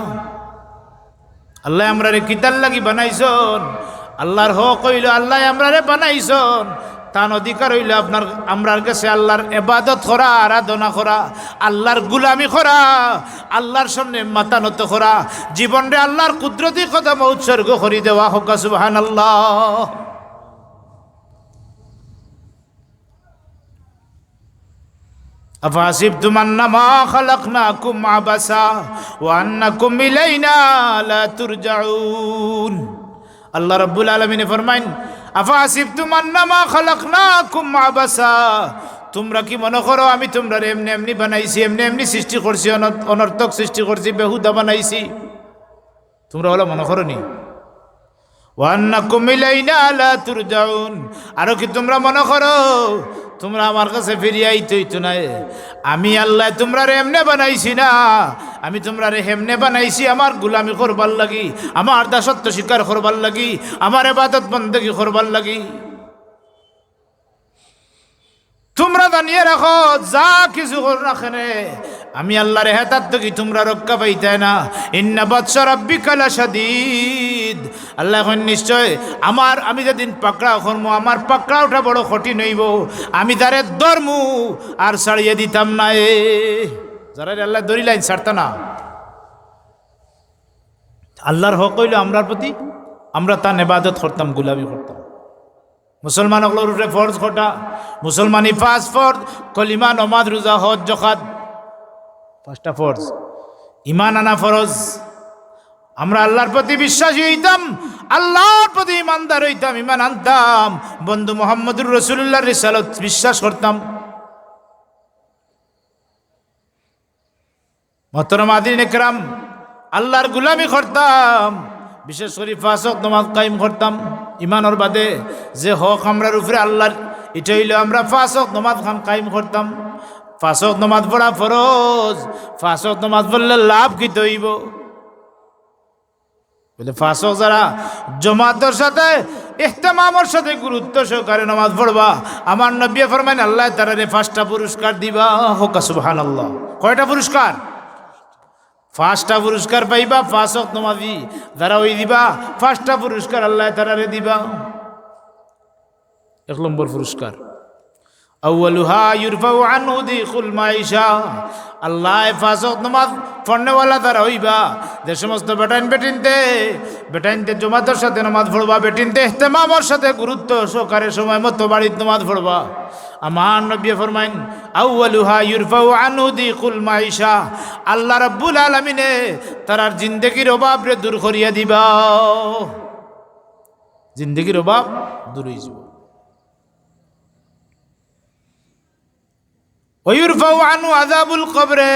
আল্লায় আমরারে কিতার লাগি বানাইছইন? আল্লার হক অইলো আল্লায় আমরারে বানাইছইন, তান অধিকার অইলো আপনার, আমরার গেছে আল্লার ইবাদত করা, আরাধনা করা, আল্লার গুলামি করা, আল্লার সামনে মাথা নত করা, জীবনরে আল্লার কুদরতি কদমো উৎসর্গ করি দেওয়া। কউক্কা সুবহানাল্লাহ। আফাহাসিবতুম আন্নামা খালাকনাকুম আবাসা ওয়া আন্নাকুম ইলাইনা লা তুরজাউন। আল্লাহ রাব্বুল আলামিনে ফরমাইন, আফাহাসিবতুম আন্নামা খালাকনাকুম আবাসা, তোমরা কি মনে করো আমি তোমরারে এমনে এমনি বানাইছি, এমনে এমনি সৃষ্টি করছি, অন-, অনর্থক সৃষ্টি করছি, বেহুদা বানাইছি? তোমরা অলা মনে করো নি? ওয়া আন্নাকুম ইলাইনা লা তুরজাউন, আরো কি তোমরা মনে করো তোমরা আমার কাছে ফিরিয়া আইতে অইতো নায়? আমি আল্লায় তোমরারে এমনে বানাইছি না, আমি তোমরারে হেমনে বানাইছি আমার গুলামি করবার লাগি, আমার দাসত্ব স্বীকার করবার লাগি, আমার ইবাদত বন্দেগি করবার লাগি। তোমরা জানিয়া রাখো, যা কিছু করো না কেনে, আমি আল্লার এহাত থাকি তোমরা রক্ষা পাইতায় না। ইন্না বাতশা রাব্বিকা লাশাদীদ। আল্লায় কইন, নিশ্চয় আমার, আমি যেদিন পাকড়াও করমু, আমার পাকড়াওটা বড় কঠিন অইবো। আমি যারে ধরমু আর ছাড়িয়া দিতাম নায়। যারারে আল্লায় ধরিলাইন, ছাড়তা না। আল্লার হক অইলো আমরার প্রতি, আমরা তান ইবাদত করতাম, গুলামি করতাম। মুসলমান অকলর উপরে ফরজ কয়টা? মুসলমানি পাঁচ ফরজ: কলিমা, নমাজ, রোজা, হজ, যাকাত। পাঁচটা ফরজ। ইমান আনা ফরজ। আমরা আল্লার প্রতি বিশ্বাসী অইতাম, আল্লার প্রতি ইমানদার অইতাম, ইমান আনতাম, বন্ধু মুহাম্মদুর রাসূলুল্লাহর রিসালত বিশ্বাস করতাম। মোহতরম হাজিরিন একরাম, আল্লার গুলামি করতাম, বিশেষ করি পাঁচ ওয়াক্ত নমাজ কায়েম করতাম। ইমানর বাদে যে হক আমরার উপরে আল্লার, ইটা অইলো আমরা পাঁচ ওয়াক্ত নমাজ খান কায়েম করতাম। পাঁচ ওয়াক্ত নমাজ পড়া ফরজ। পাঁচ ওয়াক্ত নমাজ পড়লে লাভ কিতা অইবো? বলে, পাঁচ ওয়াক্ত যারা জমাতর সাথে, ইহতিমামর সাথে গুরুত্ব সহকারে নমাজ পড়বা, আমার নবীয়ে ফরমাইন, আল্লায় তারারে পাঁচটা পুরস্কার দিবা। কউক্কা সুবহানাল্লাহ। কয়টা পুরস্কার? পাঁচটা পুরস্কার পাইবা পাঁচ ওয়াক্ত নমাজি যারা অই দিবা, পাঁচটা পুরস্কার আল্লায় তারারে দিবা। এক নম্বর পুরস্কার, আউয়ালুহা ইউরফাউ আনহু দিকুল মাইশা। আল্লায় পাঁচ ওয়াক্ত নমাজ পড়নেওয়ালা যারা অইবা, যে সমস্ত বেটাইন বেটিন্তে, বেটাইন্তে জমাতর সাথে নমাজ পড়বা, বেটিন্তে ইহতিমামর সাথে গুরুত্ব সহকারে সময় মতো বাড়িত নমাজ পড়বা, আমার নবীয়ে ফরমাইন, আউয়ালুহা ইউরফাউ আনহু দিকুল মাইশা। আল্লাহ রাব্বুল আলামিনে তারার জিন্দেগির অভাবরে দূর করিয়া দিবা। জিন্দেগির অভাব দূর অইযিবো। ওয়া ইউরফাউ আনহু আযাবুল কবরে।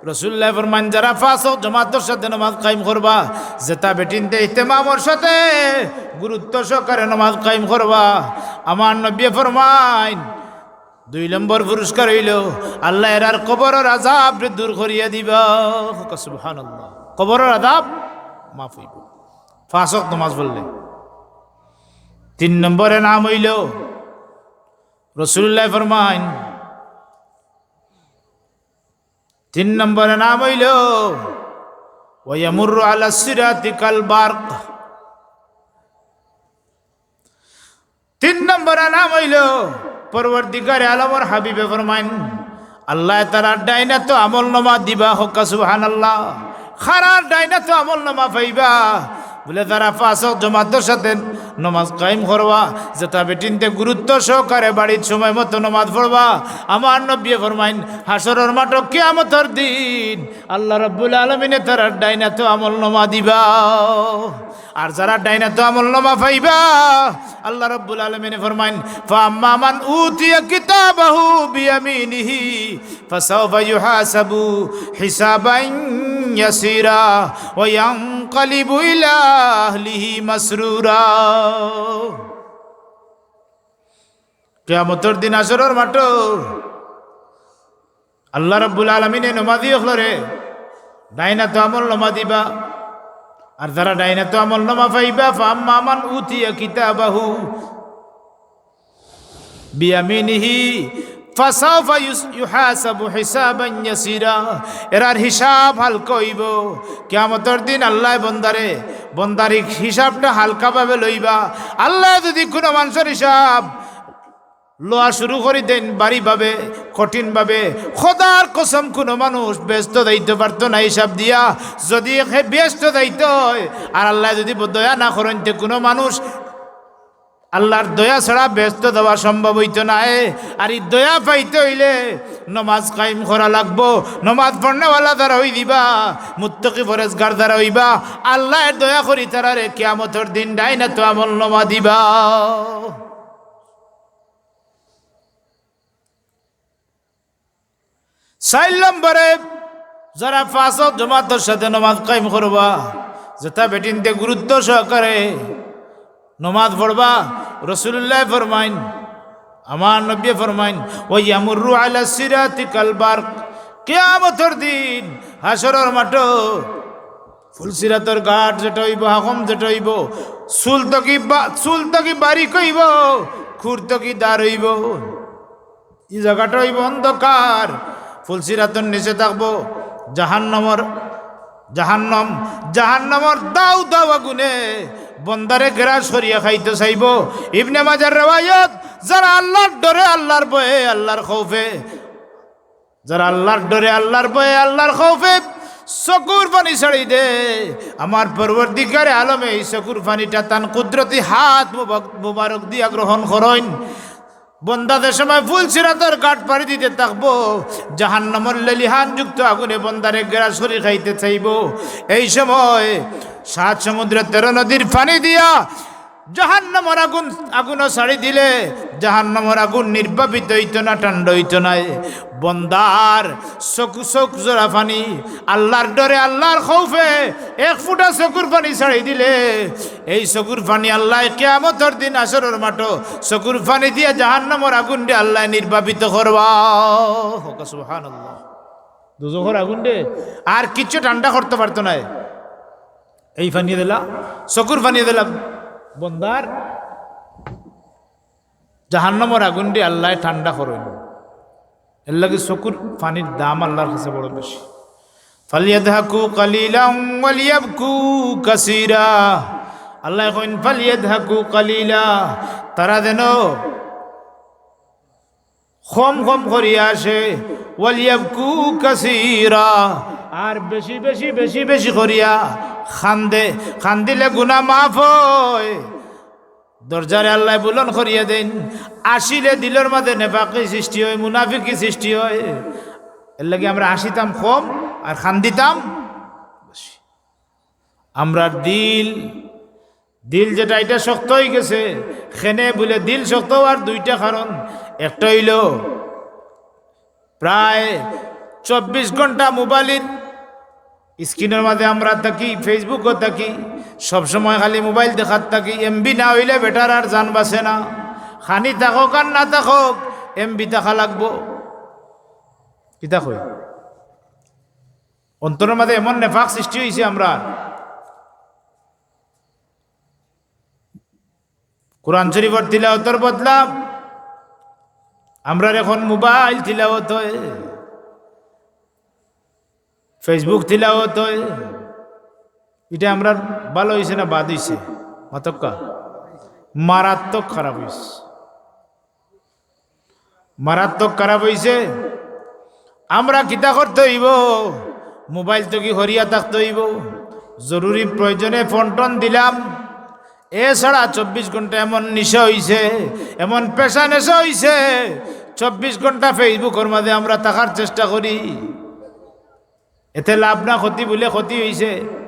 রাসূলুল্লায় ফরমাইন, যারা পাঁচ ওয়াক্ত জমাতর সাথে নমাজ কায়েম করবা, যেতা বেটিন্তে ইহতিমামর সাথে গুরুত্ব সহকারে নমাজ কায়েম করবা, আমার নবীয়ে ফরমাইন, দুই নম্বর পুরস্কার অইলো, আল্লায় এরার কবরর আযাবরে দূর করিয়া দিবা। কউক্কা সুবহানাল্লাহ। কবরর আযাব মাফ অইবো পাঁচ ওয়াক্ত নমাজ পড়লে। তিন নম্বর এনাম অইলো, রাসূলুল্লায় ফরমাইন, তিন নম্বর এনাম অইলো, ওয়া ইয়ামুররু আলাস সিরাতি কাল বারক। তিন নম্বর এনাম অইলো, পরওয়ারদিগারে আলমর হাবিবে ফরমাইন, আল্লায় তারার ডাইনাতো আমলনামা দিবা। কউক্কা সুবহানাল্লাহ। কারার ডাইনাতো আমলনামা পাইবা? বলে, যারা পাঁচ ওয়াক্ত জমাতর সাথে নমাজ কায়েম করবা, যেতা বেটিন্তে গুরুত্ব সহকারে বাড়িত সময় মতো নমাজ পড়বা, আমার নবীয়ে ফরমাইন, হাশরর মাঠো কিয়ামতর দিন আল্লাহ রাব্বুল আলামিনে তারার ডাইনাতো আমলনামা দিবা। আর যারা ডাইনাতো আমলনামা পাইবা, আল্লাহ রাব্বুল আলামিনে ফরমাইন, ফাআম্মা মান উতিয়া কিতাবাহু বিয়ামিনিহি ফাসাউফা ইউহাসাবু হিসাবান ইয়াসীরা ওয়া ইয়ানকালিবু ইলা আহলিহি মাসরুরা। কিয়ামতর দিন হাশরর মাঠো আল্লাহ রাব্বুল আলামিনে নমাজি অকলরে ডাইনাতো আমলনামা দিবা। আর যারা ডাইনাতো আমলনামা পাইবা, ফাআম্মা মান উতিয়া কিতাবাহু বিয়ামিনিহি ফাসাউফা ইউস-, ইউহাসাবু হিসাবান ইয়াসীরা। এরার হিসাব হালকা অইবো। কিয়ামতর দিন আল্লায় বন্দারে, বন্দার হি-, হিসাবটা হালকাভাবে লইবা। আল্লায় যুদি কুনু মানষর হিসাব লওয়া শুরু করি দেইন ভারিভাবে, কঠিনভাবে, খোদার কসম, কুনু মানুষ বেহেস্তো যাইতো পারতো না হিসাব দিয়া। যুদি হে বেহেস্তো যাইতো অয়, আর আল্লায় যুদি ব-, দয়া না করইন, তে কুনু মানুষ আল্লার দয়া ছাড়া বেহেস্তো যাওয়া সম্ভব অইতো নায়। আর ই দয়া পাইতে অইলে নমাজ কায়েম করা লাগবো। নমাজ পড়নেওয়ালা যারা অইযিবা, মুত্তাকি পরেজগার যারা অইবা, আল্লায় দয়া করি তারারে কিয়ামতর দিন ডাইন আতো আমলনামা দিবা। চাইর নম্বরে, যারা পাঁচ ওয়াক্ত জমাতর সাথে নমাজ কায়েম করবা, যেটা বেটিন্তে গুরুত্ব সহকারে নমাজ পড়বা, রাসুলুল্লায় ফরমাইন, আমার নবীয়ে ফরমাইন, "ওয়া ইয়ামুররু আলা সিরাতি কাল বারক।" কিয়ামতর দিন হাশরর মাঠো ফুলসিরাতর ঘাট যেটা অইবো, হাকম যেটা অইবো, চুল তকি বা-, চুল তকি বারিক অইবো, খুর তকি ধার অইবো। ই জাগাটা অইবো অন্ধকার, ফুলসিরাতর নিচে থাকবো জাহান্নামর, জাহান্নাম, জাহান্নামর দাউ দাউ আগুনে বন্দারে গ্রাস করিয়া খাইতো চাইবো। ইবনে মাজার রেওয়ায়ত, যারা আল্লার ডরে, আল্লার ভয়ে, আল্লার খৌফে, যারা আল্লার ডরে, আল্লার ভয়ে, আল্লার খৌফে চকুর পানি ছাড়ি দে, আমার পরওয়ারদিগারে আলমে ই চকুর পানিটা তান কুদরতি হাত মুবাক-, মুবারক দিয়া গ্রহণ করইন। বন্দা যে সময় ফুলসিরাতর ঘাট পাড়ি দিতে থাকবো, জাহান্নামর লেলিহান যুক্ত আগুনে বন্দারে গ্রাস করি খাইতে চাইবো। এই সময় সাত সমুদ্র তেরো নদীর পানি দিয়া জাহান্নামর আগুন, আগুনও ছাড়ি দিলে জাহান্নামর আগুন নির্বাপিত অইতো না, ঠান্ডা অইতো নায়। বন্দার চকু, চকু জোড়া পানি, আল্লার ডরে, আল্লার খৌফে এক ফুটা চকুর পানি ছাড়ি দিলে এই চকুর পানি আল্লায় কিয়ামতর দিন হাশরর মাঠো চকুর পানি দিয়া জাহান্নামর আগুনরে আল্লায় নির্বাপিত করবা। হোক সুবহানাল্লাহ। দুজখর আগুনরে আর কিচ্ছু ঠান্ডা করতো পারতো নায়। এই পানি দিলা, চকুর পানি দিলা, বন্দার জাহান্নামর আগুনরে আল্লায় ঠান্ডা করইন। এরলাগি চকুর পানির দাম আল্লার কাছে বড় বেশি। "ফালিয়াদহাকু কালিলাম ওয়ালিয়াবকু কাসীরা।" আল্লায় কইন, "ফালিয়াদহাকু কালিলা", তারা যেন কম কম করিয়া আসে, "ওয়ালিয়াবকু কাসীরা", আর বেশি বেশি বেশি বেশি করিয়া কান্দে, কান্দিলে গুনা মাফ অয়। দরজারে আল্লায় বুলন্দ করিয়া দেইন। আসিলে দিলর মাঝে নেফাকি সৃষ্টি অয়, মুনাফিকি সৃষ্টি অয়। এরলাগি আমরা আসিতাম কম আর কান্দিতাম বেশি। আমরার দিল, দিল যেটা, ইটা শক্ত অইগেছে। কেনে বুলে দিল শক্ত অওয়ার দুইটা কারণ। একটা অইলো প্রায় চব্বিশ ঘন্টা মোবাইলর স্ক্রিনর মাঝে আমরা থাকি, Facebook-ও থাকি, সবসময় খালি মোবাইল দেখাত থাকি। এমবি না অইলে বেটার আর জান বাঁচে না। খানি থাকউক আর না থাকউক, এমবি থাকা লাগবো। কিতা কই? অন্তরর মাঝে এমন নেফাক সৃষ্টি অইছে আমরার। কোরআন শরীফর তিলাওতর বদলা আমরার এখন মোবাইল তিলাওত অয়, Facebook তিলাওত অয়। ইটা আমরার ভালা অইছে না বাদ অইছে? মাতউক্কা। মারাত্মক খারাপ অইছে। মারাত্মক খারাপ অইছে। আমরা কিতা করতে অইবো? মোবাইল থাকি হরিয়া থাকতে অইবো। জরুরি প্রয়োজনে ফোন টোন দিলাম। এছাড়া চব্বিশ ঘন্টা এমন নিশা অইছে, এমন পেশা নেশা অইছে, চব্বিশ ঘন্টা Facebook-র মাঝে আমরা থাকার চেষ্টা করি। এতে লাভ না ক্ষতি বুলে ক্ষতি অইছে।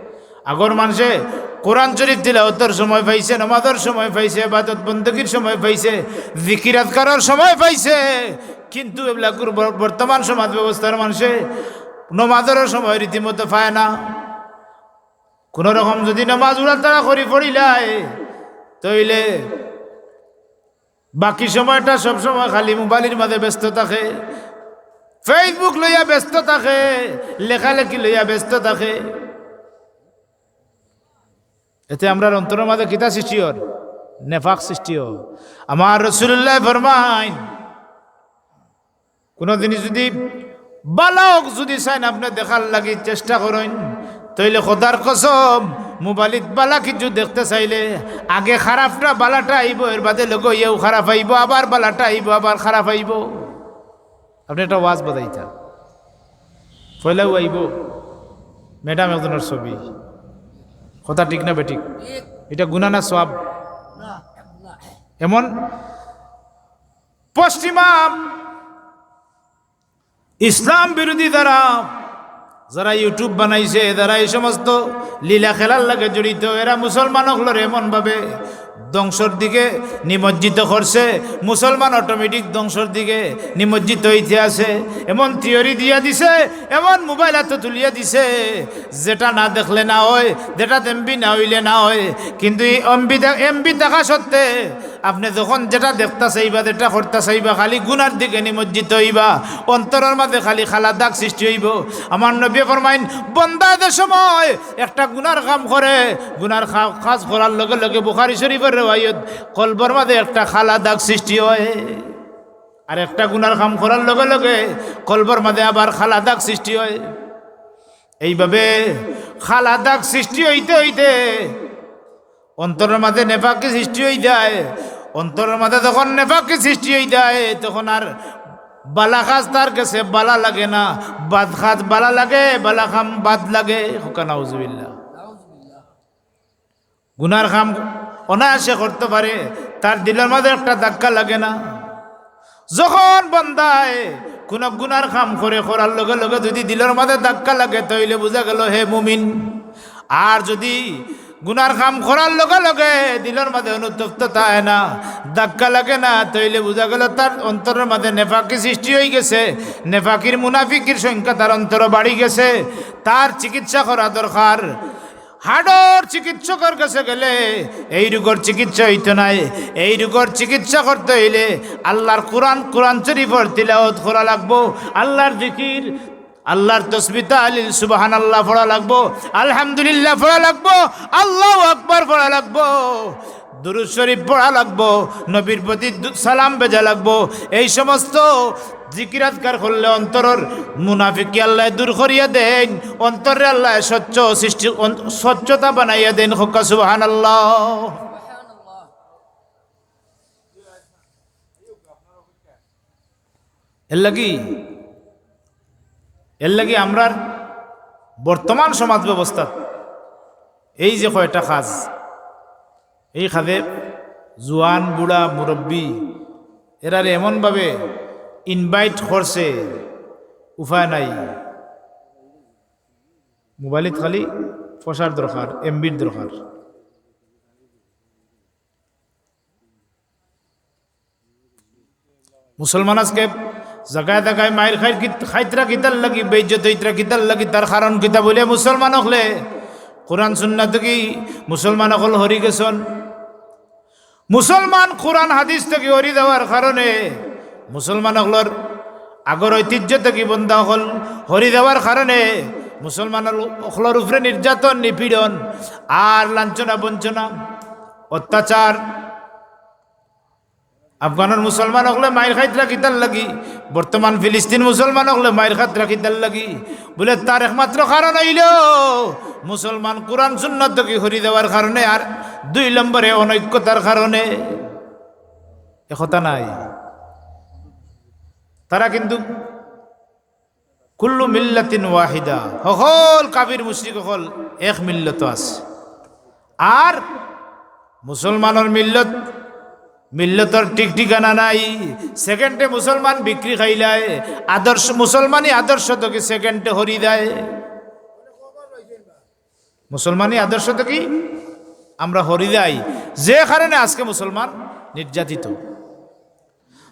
আগর মানষে কোরআন শরীফ তিলাওতর সময় পাইছে, নমাজর সময় পাইছে, ইবাদত বন্দেগীর সময় পাইছে, জিকির আজকারর সময় পাইছে, কিন্তু এবলা কুর-, ব-, বর্তমান সমাজ ব্যবস্থার মানষে নমাজর সময় রীতিমতো পায় না। কুনু রকম যুদি নমাজ উড়াতাড়া করি পড়িলায়, তইলে বাকি সময়টা সবসময় খালি মোবাইলর মাঝে ব্যস্ত থাকে, Facebook লইয়া ব্যস্ত থাকে, লেখালেখি লইয়া ব্যস্ত থাকে। এতে আমরার অন্তরর মাঝে কিতা সৃষ্টি অর? নেফাক সৃষ্টি অর। আমার রাসুলুল্লায় ফরমাইন, কুনু জিনিস যুদি ভালা অউক, যুদি চাইন আপনে দেখার লাগি চেষ্টা করইন, তইলে খোদার কসম, মোবাইলত ভালা কিছু দেখতে চাইলে আগে খারাপটা ভালাটা আইবো, এর বাদে লগে অইয়াউ খারাপ আইবো, আবার ভালাটা আইবো, আবার খারাপ আইবো। আপনে একটা ওয়াজ বাজাইতা, পয়লাউ আইবো ম্যাডাম একজনর ছবি। কথা ঠিক না বেঠিক? ইটা গুনা না সওয়াব? এমন পশ্চিমা ইসলাম বিরোধী যারা, যারা YouTube বানাইছে, যারা এই সমস্ত লীলা খেলার লগে জড়িত, এরা মুসলমান অকলরে এমনভাবে ধ্বংসর দিকে নিমজ্জিত করছে, মুসলমান অটোমেটিক ধ্বংসর দিকে নিমজ্জিত হইতে আছে। এমন থিওরি দিয়া দিছে, এমন মোবাইল হাতো তুলিয়া দিছে, যেটা না দেখলে না হয়, যেটা এমবি না হইলে না হয়। কিন্তু এই এমবি দে-, এমবি থাকা সত্ত্বে আপনে যখন যেটা দেখতা চাইবা, যেটা করতা চাইবা, খালি গুনার দিকে নিমজ্জিত হইবা, অন্তরর মাঝে খালি কালা দাগ সৃষ্টি হইবো। আমার নবী ফরমাইন, বন্দা যে সময় একটা গুনার কাম করে, গুনার খা-, কাজ করার লগে লগে, বুখারী শরীফর রেওয়ায়ত, কলবর মাঝে একটা কালা দাগ সৃষ্টি হয়, আর একটা গুনার কাম করার লগে লগে কলবর মাঝে আবার কালা দাগ সৃষ্টি হয়। এইভাবে কালা দাগ সৃষ্টি হইতে হইতে অন্তরর মাঝে নেফাকি সৃষ্টি হই যায়। অন্তরর মাঝে যখন নেফাকি সৃষ্টি হই যায়, তখন আর বালা কাজ তার গেছে বালা লাগে না, বাদ কাজ বালা লাগে, বালা কাম বাদ লাগে। কউক্কা নাউজুবিল্লাহ। গুনার কাম অনায়াসে করতে পারে, তার দিলর মাঝে একটা ধাক্কা লাগে না। যখন বন্দায় কোনো গুনার কাম করে, করার লগে লগে যদি দিলর মাঝে ধাক্কা লাগে, তাইলে বুঝা গেল হে মুমিন। আর যদি গুনার কাম করার লগে লগে দিলর মাঝে অনুতপ্ততা আয় না, ধাক্কা লাগে না, তাইলে বুঝা গেল তার অন্তরর মাঝে নেফাকি সৃষ্টি হই গেছে, নেফাকির মুনাফিকির সংখ্যা তার অন্তরো বাড়ি গেছে। তার চিকিৎসা করা দরকার। হার্টর চিকিৎসকর গেছে গেলে এই রোগর চিকিৎসা হইতো নায়। এই রোগর চিকিৎসা করতে হইলে আল্লাহর কোরআন, কোরআন শরীফর তিলাওয়াত করা লাগবো, আল্লাহর জিকির, আল্লাহর তসবিহ তাহলিল, সুবহানাল্লাহ পড়া লাগবো, আলহামদুলিল্লাহ পড়া লাগবো, আল্লাহু আকবার পড়া লাগবো, দুরূদ শরীফ পড়া লাগবো, নবীর প্রতি দু-, সালাম ভেজা লাগবো। এই সমস্ত জিকির আজকার করলে অন্তরর মুনাফিকি আল্লায় দূর করিয়া দেইন, অন্তররে আল্লায় স্বচ্ছ সৃষ্টি, অন-, স্বচ্ছতা বানাইয়া দেইন। কউক্কা সুবহানাল্লাহ। এর লাগি, এর লাগি আমরার বর্তমান সমাজ ব্যবস্থাত এই যে কয়টা কাজ, এই কাজে জুয়ান, বুড়া, মুরব্বি এরারে এমনভাবে invite করছে, উপায় নাই। মোবাইলত খালি পয়সার দরকার, এমবির দরকার। মুসলমান আজকে জাগায় জাগায় মাইর খাইর কিত-, খাইতরা কিতার লাগি, বেইজ্জত হইতরা কিতার লাগি, তার কারণ কিতা বুলে মুসলমান অকলে কোরআন সুন্নাহ থাকি মুসলমান অকল হরি গেছন। মুসলমান কোরআন হাদিস থাকি হরি যাওয়ার কারণে, মুসলমান অকলর আগর ঐতিহ্য থাকি বন্দা অকল হরি যাওয়ার কারণে মুসলমান অকলর উপরে নির্যাতন, নিপীড়ন আর লাঞ্ছনা, বঞ্চনা, অত্যাচার আফগানর মুসলমান অকলে মাইর খাইতরা কিতার লাগি, বর্তমান ফিলিস্তিন মুসলমান অকলে মাইর খাইতরা কিতার লাগি, বুলে তার একমাত্র কারণ অইলো মুসলমান কোরআন সুন্নাহ থাকি হরি যাওয়ার কারণে, আর দুই নম্বরে অনৈক্যতার কারণে। এ কথা নাই। তারা কিন্তু কুল্লু মিল্লাতিন ওয়াহিদা, হকল কাফির মুশরিক অকল এক মিল্লত আছে। আর মুসলমানর মিল্লত, মিল্লতর ঠিক ঠিকানা নাই। সেকেন্ডে মুসলমান বিক্রি খাইলায়, আদর্শ, মুসলমানি আদর্শ থাকি সেকেন্ডে হরি যায়। মুসলমানি আদর্শ থাকি আমরা হরি যাই, যে কারণে আজকে মুসলমান নির্যাতিত।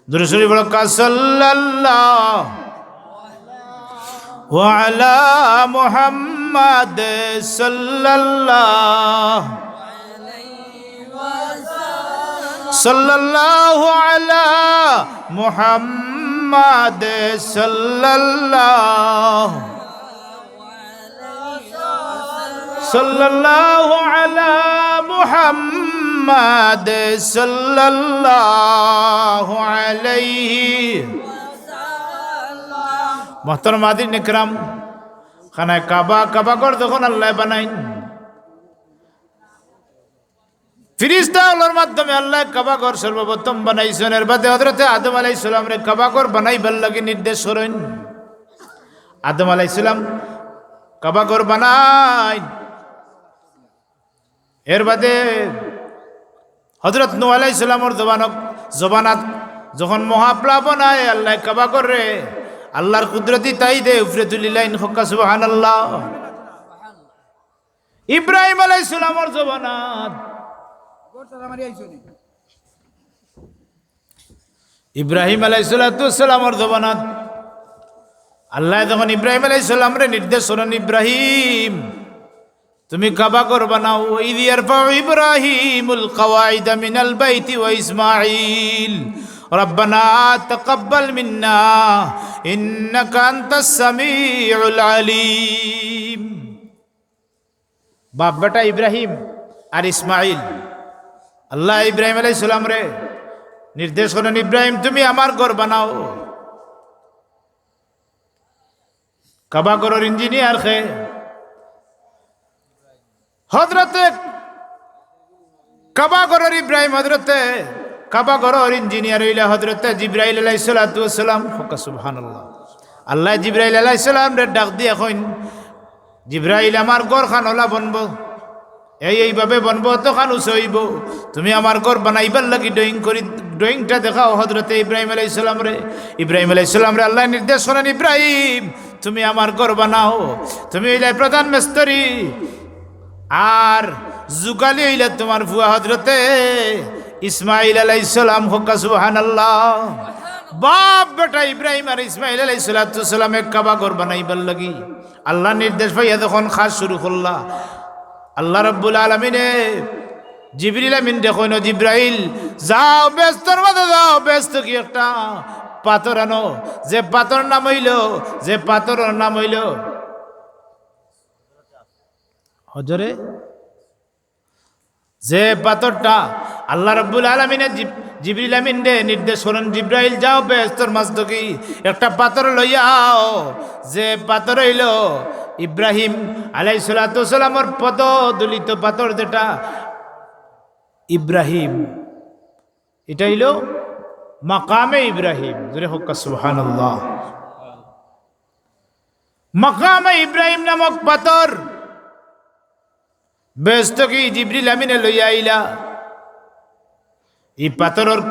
দুরূদ শরীফ পড়ো, সাল্লাল্লাহু আলা মুহাম্মাদ, সাল্লাল্লাহু, সাল্লাল্লাহু আলা মুহাম্মাদ, সাল্লাল্লাহু, সাল্লাল্লাহু আলা মুহাম্মাদ, সাল্লাল্লাহু আলাইহি। মোহতরম হাজিরিন ইকরাম, খানায়ে কাবা, কাবা ঘর যখন আল্লায় বানাইন, ফিরিস্তা অকলর মাধ্যমে আল্লায় কাবা ঘর সর্বপ্রথম বানাইছইন। এর বাদে হযরতে আদম আলাইহিস সালামরে কাবা ঘর বানাইবার লাগি নির্দেশ করইন। আদম আলাইহিস সালাম কাবা ঘর বানাইন। এর বাদে হযরত নূহ আলাইহিস সালামর জবানক-, জমানাত যখন মহাপ্লাবন আয়, আল্লায় কাবা ঘররে আল্লার কুদরতি তাইদে উপরে তুলিলাইন। কউক্কা সুবহানাল্লাহ। ইব্রাহিম আলাইহিস সালামর জমানাত, ইব্রাহিম আলাইহিস সালাতু ওয়াস সালামর জমানাত আল্লায় যখন ইব্রাহিম আলাইহিস সালামরে নির্দেশ করইন, "ইব্রাহিম, তুমি কাবা ঘর বানাও।" "ওয়াইয ইয়ারফাউ ইব্রাহিমুল কাওয়াইদা মিনাল বাইতি ওয়া ইসমাঈল, রাব্বানা তাকাব্বাল মিন্না, ইন্নাকা আনতাস সামিউল আলিম।" বাপ বেটা ইব্রাহিম আর ইসমাইল, আল্লায় ইব্রাহিম আলাইহিস সালামরে নির্দেশ করইন, "ইব্রাহিম, তুমি আমার ঘর বানাও।" কাবা ঘরর ইঞ্জিনিয়ার কে? হযরতে কাবা ঘরর ইব্রাহিম, হযরতে কাবা ঘরর ইঞ্জিনিয়ার অইলা হযরতে জিব্রাইল আলাইহিস সালাতু ওয়াস সালাম। কউক্কা সুবহানাল্লাহ। আল্লায় জিব্রাইল আলাইহিস সালামরে ডাক দিয়া কইন, "জিব্রাইল, আমার ঘরখান অলা বনবো, এই এইভাবে বনবো, অতখান উঁচা অইবো। তুমি আমার ঘর বানাইবার লাগি ড্রয়িং করি, ড্রয়িংটা দেখাও হযরতে ইব্রাহিম আলাইহিস সালামরে।" ইব্রাহিম আলাইহিস সালামরে আল্লায় নির্দেশ করইন, "ইব্রাহিম, তুমি আমার ঘর বানাও। তুমি অইলায় প্রধান মিস্ত্রি, আর যুগালি অইলা তুমার ফুয়া হযরতে ইসমাইল আলাইহিস সালাম।" কউক্কা সুবহানাল্লাহ। বাপ বেটা ইব্রাহিম আর ইসমাইল আলাইহিস সালাতু ওয়াস সালামে কাবা ঘর বানাইবার লাগি আল্লার নির্দেশ পাইয়া যখন কাজ শুরু করলা, আল্লাহ রাব্বুল আলামিনে জিবরিল আমিনরে কইন, "জিব্রাইল, যাও বেহেস্তর মাঝে যাও, বেহেস্ত থাকি একটা পাথর আনো, যে পাথরর নাম অইলো, যে পাথরর নাম অইলো হজরে।" যে পাথরটা আল্লাহ রাব্বুল আলামিনে জিব-, জিবরিল আমিনরে নির্দেশ করইন, "জিব্রাইল, যাও বেহেস্তর মাঝ থাকি একটা পাথর লইয়া আও, যে পাথর অইলো ইব্রাহিম আলাইহিস সালাতু ওয়াস সালামর পদধূলিত পাথর, যেটা ইব্রাহিম, ইটা অইলো মাকামে ইব্রাহিম।" জোরে কউক্কা সুবহানাল্লাহ। মাকামে ইব্রাহিম নামক পাথর বেহেস্ত থাকি জিবরিল আমিনে লইয়া আইলা। ই পাথরর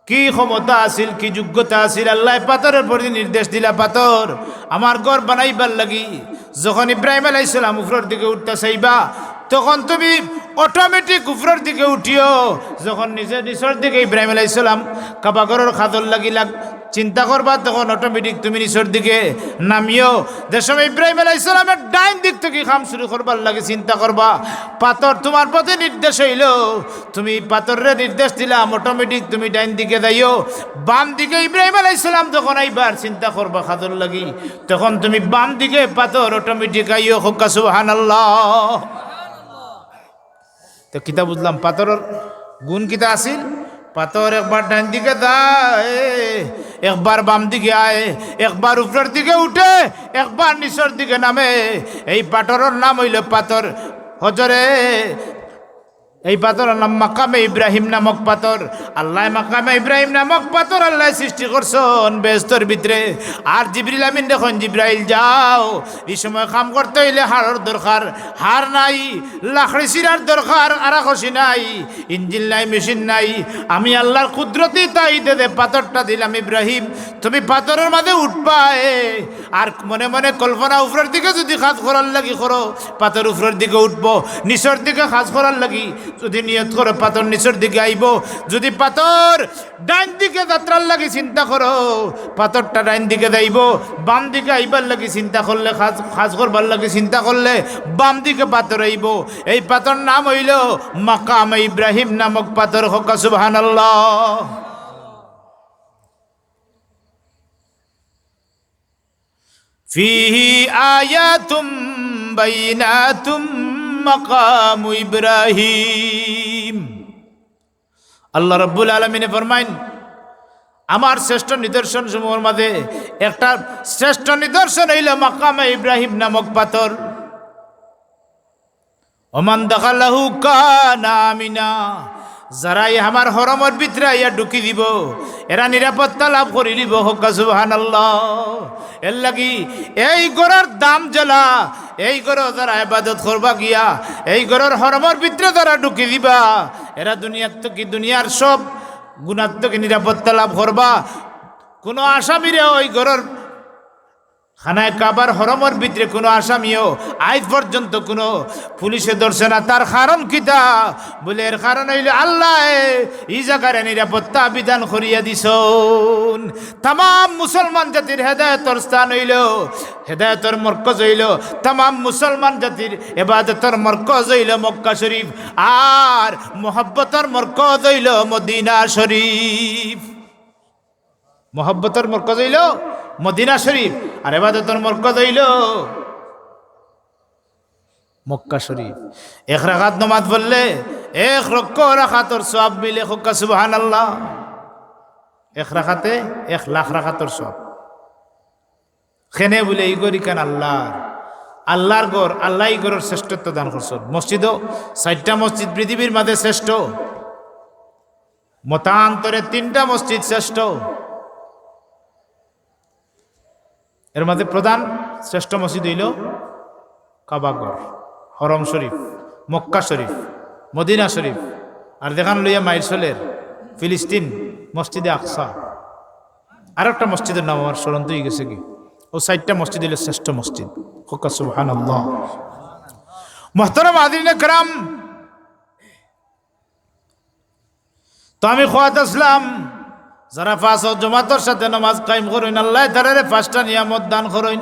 কি ক্ষমতা আছিল, কি যোগ্যতা আছিল, আল্লায় পাথরর প্রতি নির্দেশ দিলা, "পাথর, আমার ঘর বানাইবার লাগি।" যখন ইব্রাহিম আলাইহিস সালাম উপরর দিকে উঠতা চাইবা, তখন তুমি automatic উপরর দিকে উঠিও। যখন নিচে, নিচর দিকে ইব্রাহিম আলাইহিস সালাম কাবা ঘরর কাজর লাগি লাগ-, চিন্তা করবা, তখন automatic তুমি নিচর দিকে নামিও। যে সময় ইব্রাহিম আলাইহিস সালামে ডাইন দিক থাকি কাম শুরু করবার লাগি চিন্তা করবা, পাথর তুমার প্রতি নির্দেশ অইলো, তুমি পাথররে নির্দেশ দিলাম, automatic তুমি ডাইন দিকে যাইও। বাম দিকে ইব্রাহিম আলাইহিস সালাম যখন আইবার চিন্তা করবা কাজর লাগি, তখন তুমি বাম দিকে পাথর automatic আইও। কউক্কা সুবহানাল্লাহ। তো কিতা বুঝলাম, পাথরর গুণ কিতা আছিল? পাথর একবার ডাইন দিকে যায়, একবার বাম দিকে আয়, একবার উপরর দিকে উঠে, একবার নিচর দিকে নামে। এই পাথরর নাম অইলো পাথর হজরে, এই পাথরর নাম মাকামে ইব্রাহিম নামক পাথর। আল্লায় মাকামে ইব্রাহিম নামক পাথর আল্লায় সৃষ্টি করছইন বেহেস্তর ভিতরে। আর জিবরিল আমিনরে কইন, "জিব্রাইল, যাও, ই সময় কাম করতে অইলে হাড়র দরকার, হাড় নাই, লাকড়ি চিরার দরকার, আরাকসি নাই, ইঞ্জিন নাই, মেশিন নাই। আমি আল্লার কুদরতি তাইদে যে পাথরটা দিলাম ইব্রাহিম, তুমি পাথরর মাঝে উঠবায়।" আর মনে মনে কল্পনা, উপরর দিকে যুদি কাজ করার লাগি করো, পাথর উপরর দিকে উঠবো, নিচর দিকে কাজ করার লাগি যুদি নিয়ত করো, পাথর নিচর দিকে আইবো। যুদি পাথর ডাইন দিকে যাত্রার লাগি চিন্তা করো, পাথরটা ডাইন দিকে যাইবো। বাম দিকে আইবার লাগি চিন্তা করলে, কাজ, কাজ করবার লাগি চিন্তা করলে, বাম দিকে পাথর আইবো। এই পাথর নাম অইলো মাকামে ইব্রাহিম নামক পাথর। কউক্কা সুবহানাল্লাহ। ফিহি আয়াতুম বাইনাতুম মাকামু ইব্রাহিম। আল্লাহ রাব্বুল আলামিনে ফরমাইন, আমার শ্রেষ্ঠ নিদর্শন সমূহর মাঝে একটা শ্রেষ্ঠ নিদর্শন অইলো মাকামে ইব্রাহিম নামক পাথর। ওমান দাখালাহু কানা আমিনা। যারা ই আমার হরমর ভিতরে আইয়া ঢুকি দিবো, এরা নিরাপত্তা লাভ করি লিবো। কউক্কা সুবহানাল্লাহ। এরলাগি এই ঘরর দাম যেলা, এই ঘরো যারা ইবাদত করবা গিয়া, এই ঘরর হরমর ভিতরে যারা ঢুকি দিবা, এরা দুনিয়ার থাকি, দুনিয়ার সব গুনার থাকি নিরাপত্তা লাভ করবা। কুনু আসামিরে ওই ঘরর খানায়ে কাবার হরমর ভিতরে কুনু আসামিও আইজ পর্যন্ত কুনু পুলিশে ধরছে না। তার কারণ কিতা? বলে, এর কারণ অইলো আল্লায় ই জাগারে নিরাপত্তা বিধান করিয়া দিছইন। তামাম মুসলমান জাতির হেদায়েতর স্থান অইলো, হেদায়েতর মরকজ অইলো, তামাম মুসলমান জাতির ইবাদতর মরকজ অইলো মক্কা শরীফ, আর মহব্বতর মরকজ অইলো মদিনা শরীফ। মহব্বতর মরকজ অইলো মদিনা শরীফ, আর ইবাদতর মরকজ অইলো মক্কা শরীফ। এক রাকাত নমাজ পড়লে এক লক্ষ রাকাতর সওয়াব মিলে। কউক্কা সুবহানাল্লাহ। এক রাকাতে এক লাখ রাকাতর সওয়াব। কেনে বলে, ই ঘর ইখান আল্লার, আল্লার ঘর, আল্লায় ই ঘরর শ্রেষ্ঠত্ব দান করছইন। মসজিদও চাইরটা মসজিদ পৃথিবীর মাঝে শ্রেষ্ঠ, মতান্তরে তিনটা মসজিদ শ্রেষ্ঠ। এর মাঝে প্রধান শ্রেষ্ঠ মসজিদ অইলো কাবা ঘর, হরম শরীফ, মক্কা শরীফ, মদিনা শরীফ, আর যেখান লইয়া মাইল চলের ফিলিস্তিন, মসজিদে আকসা। আরোকটা মসজিদর নাম আমার স্মরণ অইগেছেগি। অউ চাইরটা মসজিদ অইলো শ্রেষ্ঠ মসজিদ। কউক্কা সুবহানাল্লাহ। মুহতারাম হাজিরিনে কেরাম, তো আমি কওয়াত আছলাম, যারা পাঁচ ওয়াক্ত জমাতর সাথে নমাজ কায়েম করইন, আল্লায় তারারে পাঁচটা নিয়ামত দান করইন।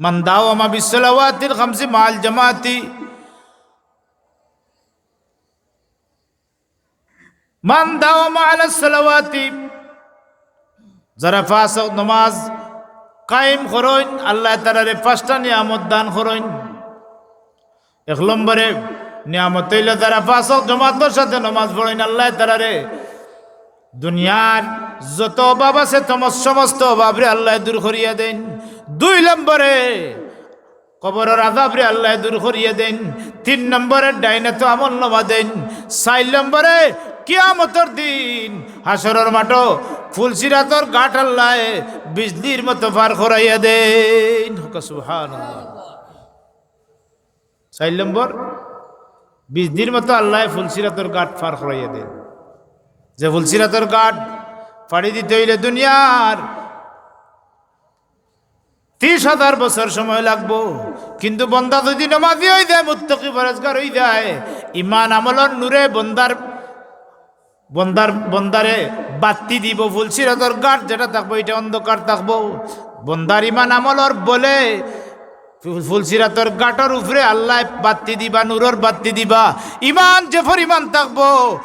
মান দাওয়ামা বিসসালাওয়াতিল খামসি মাআল জামাআতি, মান দাওয়ামা আলাস সালাওয়াতি, যারা পাঁচ ওয়াক্ত নমাজ কায়েম করইন, আল্লায় তারারে পাঁচটা নিয়ামত দান করইন। এক নম্বরে নিয়ামত অইলো যারা পাঁচ ওয়াক্ত জমাতর সাথে নমাজ পড়ইন, আল্লায় তারারে দুনিয়ার যত অভাব আছে, তমস সমস্ত অভাবরে আল্লায় দূর করিয়া দেইন। দুই নম্বরে কবরর আযাবরে আল্লায় দূর করিয়া দেইন। তিন নম্বরে ডাইন আতো আমলনামা দেইন। চাইর নম্বরে কিয়ামতর দিন হাশরর মাঠো ফুলসিরাতর ঘাট আল্লায় বিজলির মতো পার করাইয়া দেইন। কউক্কা সুবহানাল্লাহ। চাইর নম্বর, বিজলির মতো আল্লায় ফুলসিরাতর ঘাট পার করাইয়া দেইন। যে ফুলসিরাতর ঘাট পাড়ি দিতে অইলে দুনিয়ার তিশ হাজার বছর সময় লাগবো, কিন্তু বন্দা যুদি নমাজি অইযায়, মুত্তাকি পরহেজগার অইযায়, ইমান আমলর নূরে বন্দার, বন্দার, বন্দারে বাত্তি দিবো। ফুলসিরাতর ঘাট যেটা থাকবো, ইটা অন্ধকার থাকবো। বন্দার ইমান আমলর বলে ফু-, ফুলসিরাতর ঘাটর উপরে আল্লায় বাত্তি দিবা, নূরর বাত্তি দিবা। ইমান যে পরিমাণ থাকবো,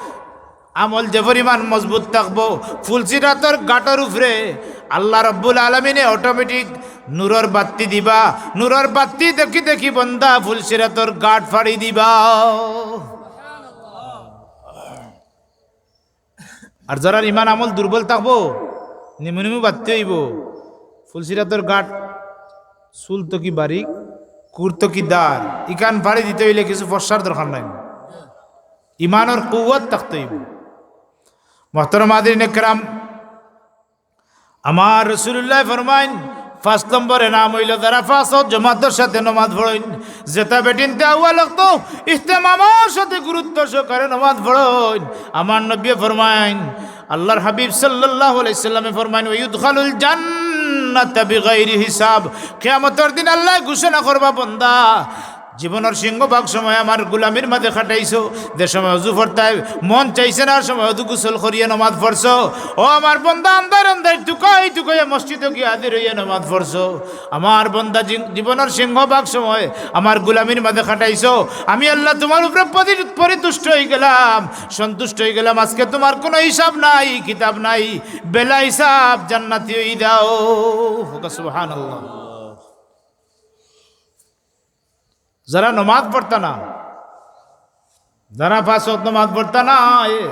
আমল যে পরিমাণ মজবুত থাকবো, ফুলসিরাতর ঘাটর উপরে আল্লাহ রব্বুল আলামিনে automatic নূরর বাত্তি দিবা। নূরর বাত্তি দেখি দেখি বন্দা ফুলসিরাতর ঘাট পাড়ি দিবা। আর যারার ইমান আমল দুর্বল থাকবো, নিমু নিমু বাত্তি অইবো। ফুলসিরাতর ঘাট চুল তো কি বারিক, কুর তো কি দার, ইখান পাড়ি দিতে অইলে কিছু ফর্সার দরকার নাই। ইমানর কুওয়াত থাকতে অইবো। মুহতারাম হাজিরিনে কেরাম, আমার রাসুলুল্লায় ফরমাইন, পাঁচ নম্বরে নাম অইলো যারা পাঁচ ওয়াক্ত জমাতর সাথে নমাজ পড়ইন, যেটা বেটিন্তে আউয়াল ওয়াক্ত ইহতেমামর সাথে গুরুত্ব সহকারে নমাজ পড়ইন। আমার নবীয়ে ফরমাইন, আল্লাহর হাবিব সাল্লাল্লাহু আলাইহি সাল্লামে ফরমাইন, "ওয়া ইউদখালুল জান্নাতা বিগাইরি হিসাব।" কিয়ামতর দিন আল্লায় ঘোষণা করবা, বন্দা, জীবনর সিংহভাগ সময় আমার গুলামির মাঝে কাটাইছো, যে সময় অজু করতায় মন চাইছে না, অউ সময় অজু গোসল করিয়া নমাজ পড়ছো। ও আমার বন্দা, আন্দাইর আন্দাইর তুকাই তুকাইয়া মসজিদো গিয়া হাজির অইয়া নমাজ পড়ছো। আমার বন্দা, জি-, জীবনর সিংহভাগ সময় আমার গুলামির মাঝে কাটাইছো। আমি আল্লাহ তুমার উপরে পরি-, পরিতুষ্ট অইগেলাম, সন্তুষ্ট অইগেলাম। আজকে তুমার কুনু হিসাব নাই, কিতাব নাই, বেলা হিসাব জান্নাতি অইযাও। কউক্কা সুবহানাল্লাহ। যারা নমাজ পড়তা না, যারা পাঁচ ওয়াক্ত নমাজ পড়তা না, এ,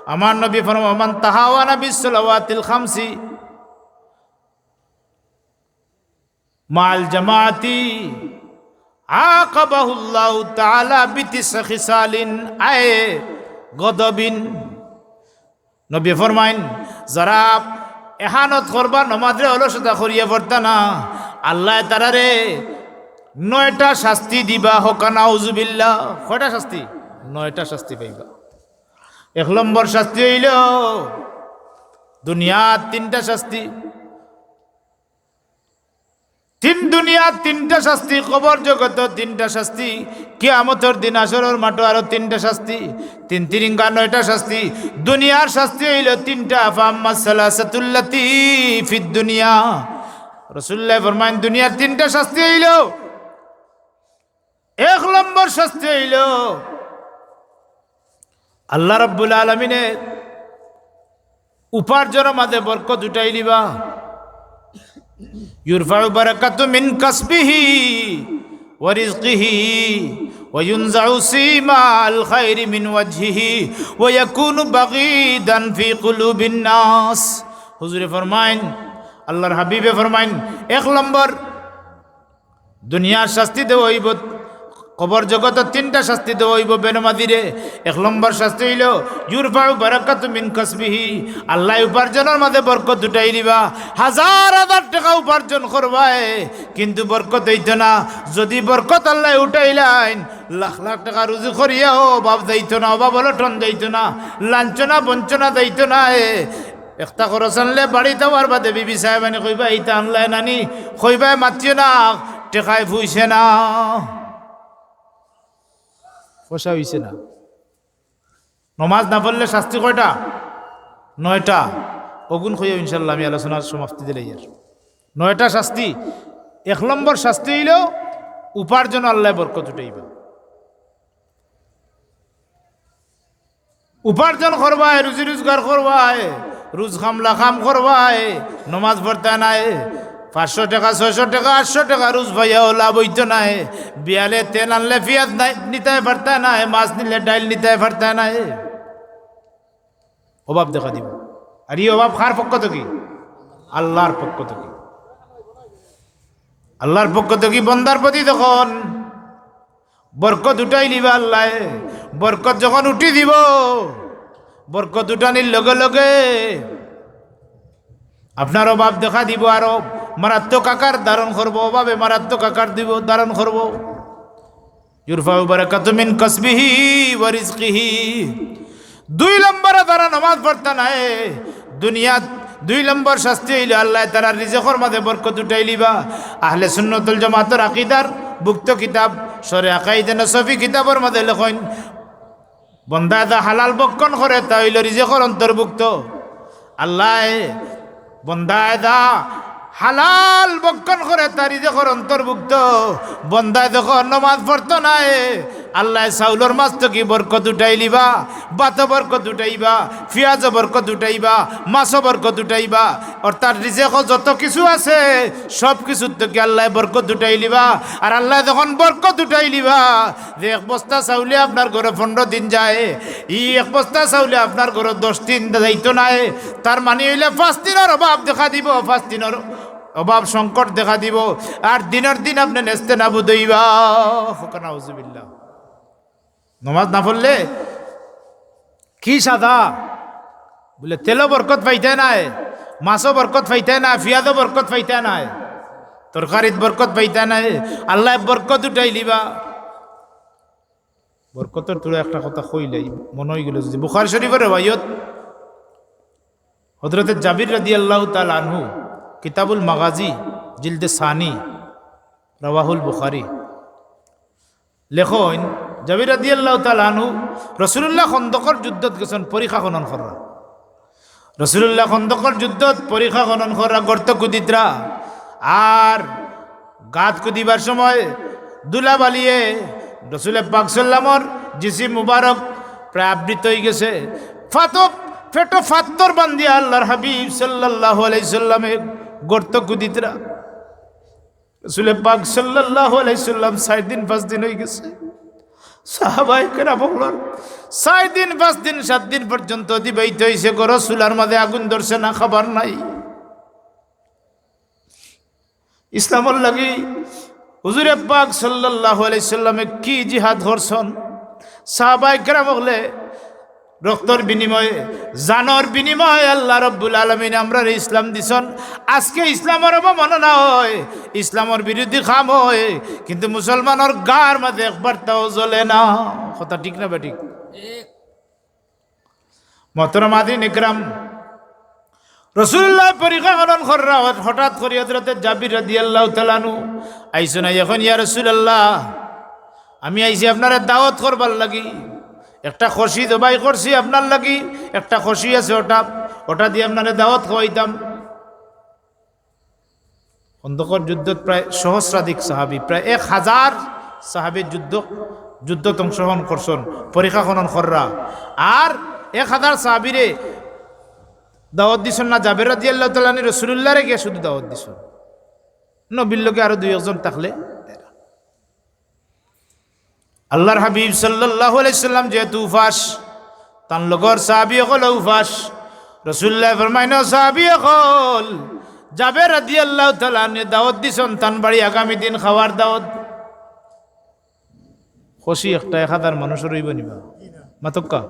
আমার নবী ফরমাইন, "মান তাহাওয়ানা বিস সালাওয়াতিল খামসি মাআল জামাআতি আকাবাহুল্লাহু তাআলা বিতিসা খিসালিন।" আয়, غضب। নবী ফরমাইন, যারা এহানত করবা, নমাজরে অলসতা করিয়া পড়তা না, আল্লায় তারারে নয়টা শাস্তি দিবা। হকা নাউজুবিল্লাহ। কয়টা শাস্তি? নয়টা শাস্তি পাইবা। এক নম্বর শাস্তি অইলো দুনিয়ার তিনটা শাস্তি। তিন দুনিয়ার তিনটা শাস্তি, কবর জগত তিনটা শাস্তি, কিয়ামতর দিন হাশরর মাঠো আরো তিনটা শাস্তি। তিন তিরিঙ্গা নয়টা শাস্তি। দুনিয়ার শাস্তি অইলো তিনটা, ফাম্মা সালাসাতুল্লাতি ফিদ দুনিয়া। রাসূলুল্লায় ফরমাইন, দুনিয়ার তিনটা শাস্তি অইলো, এক নম্বর শাস্তি অইলো আল্লাহ রাব্বুল আলামিনে উপার্জনর মাঝে বরকত উঠাইলিবা। يرفع بركة من كسبه ورزقه وينزع سيما الخير من وجهه ويكون بغيضا في قلوب الناس। হুজুরে ফরমাইন, আল্লাহর হাবিবে ফরমাইন, এক নম্বর দুনিয়ার শাস্তি দেওয়া অইবো, কবর জগতর তিনটা শাস্তি দেওয়া অইবো বেনমাজিরে। এক নম্বর শাস্তি অইলো, يرفع بركة من كسبه, আল্লায় উপার্জনর মাঝে বরকত উঠাইলিবা। হাজার হাজার টেকা উপার্জন করবায়, কিন্তু বরকত অইতো না। যুদি বরকত আল্লায় উঠাইলাইন, লাখ লাখ টেকা রুজি করিয়াও অভাব যাইতো না, অভাব অনটন যাইতো না, লাঞ্ছনা বঞ্চনা যাইতো না। এ একটা খরচ আনলে বাড়িত আওয়ার বাদে বিবি সাহেবাইনে কইবা, "ইতা আনলায় নানি?" কইবায়, "মাতিও না, টেকায় ফুইছে না, পয়সা অইছে না।" নমাজ না পড়লে শাস্তি কয়টা? নয়টা। অগুন কইয়া ইনশাআল্লাহ আমি আলোচনার সমাপ্তি দিলাইয়ার। নয়টা শাস্তি। এক নম্বর শাস্তি অইলো উপার্জন আল্লায় বরকত উঠাইবা। উপার্জন করবায়, রুজি রোজগার করবায়, রুজ কামলা কাম করবায়, নমাজ পড়তায় নায়, পাঁচশো টেকা, ছয়শো টেকা, আটশো টেকা রুজ পাইয়াও লাভ অইতো নায়। বিয়ালে তেল আনলে পিয়াজ নাই, নিতায় পারতায় নায়, মাছ নিলে ডাইল নিতায় পারতায় নায়। অভাব দেখা দিবো। আর ই অভাব কার পক্ষ থাকি? আল্লাহর পক্ষ থাকি। আল্লাহর পক্ষ থাকি বন্দার প্রতি তখন বরকত উঠাইলিবা আল্লায়। বরকত যখন উঠি দিবো, বরকত উঠানির লগে লগে আপনার অভাব দেখা দিবো, আরো মারাত্মক আকার ধারণ করবো, অভাবে মারাত্মক আকার দিবো, ধারণ করবো। يرفع بركة من كسبه ورزقه। দুই নম্বরে যারা নমাজ পড়তা নায়, দুনিয়াত দুই নম্বর শাস্তি অইলো আল্লায় তারার রিজিকর মাঝে বরকত উঠাইলিবা। আহলে সুন্নাতুল জামাতর আকিদার ভুক্ত কিতাব শরে আকাইদে নসফি কিতাবর মাঝে লেখইন, বন্দায় যা হালাল ভক্ষণ করে তা অইলো রিজিকর অন্তর্ভুক্ত। আল্লায় বন্দায় যা হালাল ভক্ষণ করে তা রিজিকর অন্তর্ভুক্ত। বন্দায় যখন নমাজ পড়তো নায়, আল্লায় চাউলর মাঝ থাকি বরকত উঠাইলিবা, ভাতো বরকত উঠাইবা, পিয়াজো বরকত উঠাইবা, মাছো বরকত উঠাইবা। অর্থাৎ রিজিকো যত কিছু আছে, সব কিছুর থাকি আল্লায় বরকত উঠাইলিবা। আর আল্লায় যখন বরকত উঠাইলিবা, যে এক বস্তা চাউলে আপনার ঘরো পনরো দিন যায়, ই এক বস্তা চাউলে আপনার ঘরো দশ দিন যাইতো নায়। তার মানে অইলে পাঁচ দিনর অভাব দেখা দিবো, পাঁচ দিনর অভাব সংকট দেখা দিবো, আর দিনর দিন আপনে নেস্তে নাবুদ অইবা। হকা নাউজুবিল্লাহ। নমাজ না পড়লে কি সাজা? বুলে, তেলো বরকত পাইতায় নায়, মাছো বরকত পাইতায় নায়, পিয়াজো বরকত পাইতায় নায়, তরকারিত বরকত পাইতায় নায়, আল্লায় বরকত উঠাইলিবা। বরকতর থুড়া একটা কথা কইলাই, মনো অইগেলো, যুদি বুখারী শরীফর রেওয়ায়ত, হযরতে জাবির রাদিয়াল্লাহু তাআলা আনহু, কিতাবুল মাগাজি, জিলদে সানি, রাওয়াহুল বুখারী, লেখইন, জাবির রাদিয়াল্লাহু তাআলা আনহু রাসূলুল্লাহ খন্দকর যুদ্ধত গেছইন পরিখা খনন কররা। রাসূলুল্লাহ খন্দকর যুদ্ধত পরিখা খনন কররা, গর্ত কুদিতরা। আর গাত কুদিবার সময় ধুলাবালিয়ে রাসূলে পাক সাল্লামর জিসিম মুবারক প্রায় আবৃত অইগেছে। ফাতো, পেটো ফাত্তর বান্ধিয়া আল্লাহর হাবিব সাল্লাল্লাহু আলাইহি সাল্লামে গর্ত কুদিতরা। রাসূলে পাক সাল্লাল্লাহু আলাইহি সাল্লাম চাইর দিন পাঁচ দিন অইগেছে। সাহাবায়ে কেরাম অকলর চাইর দিন, পাঁচ দিন, সাত দিন পর্যন্ত অতিবাহিত অইছে, ঘরো চুলার মাঝে আগুন ধরছে না, খাবার নাই। ইসলামর লাগি হুজুরে পাক সাল্লাল্লাহু আলাইহি সাল্লামে কি জিহাদ করছইন, সাহাবায়ে কেরাম অকলে রক্তর বিনিময়ে, জানর বিনিময়ে আল্লাহ রব্বুল আলামিন আমরারে ইসলাম দিছইন। আজকে ইসলামর অবমাননা অয়, ইসলামর বিরোধী কাম অয়, কিন্তু মুসলমানর গার মাঝে একবারটাও জ্বলে না। কথা ঠিক না বেঠিক? মোহতরম হাজিরিন ইকরাম, রাসূলুল্লাহ পরিখা খনন কররা, হঠাৎ করি হযরতে জাবির রাদিয়াল্লাহু তাআলা আনহু আইছইন, আইয়া কইন, "ইয়া রাসূলুল্লাহ, আমি আইছি আপনারে দাওয়াত করবার লাগি। একটা খাসি জবাই করছি আপনার লাগি, একটা খাসি আছে, ওটা, ওটা দি আপনারে দাওয়াত খাওয়াইতাম।" খন্দকর যুদ্ধত প্রায় সহস্রাধিক সাহাবী, প্রায় এক হাজার সাহাবী যুদ্ধ, যুদ্ধত অংশগ্রহণ করছইন, পরিখা খনন কররা। আর এক হাজার সাহাবীরে দাওয়াত দিছইন না, জাবির রাদিয়াল্লাহু তাআলা আনহু রাসূলুল্লাহরে গিয়া শুধু দাওয়াত দিছইন, নবীর লগে আরো দুই একজন থাকলে। আল্লাহর হাবিব সাল্লাল্লাহু আলাইহি সাল্লাম যেহেতু উপাস, তান লগর সাহাবী অকলও উপাস। রাসূলুল্লাহ ফরমাইন, "ও সাহাবী অকল, জাবির রাদিয়াল্লাহু তাআলা আনহু দাওয়াত দিছইন, তান বাড়ি আগামী দিন খাওয়ার দাওয়াত।" খুশি একটা এক হাজার মানুষর অইবো নি বা? মাতউক্কা।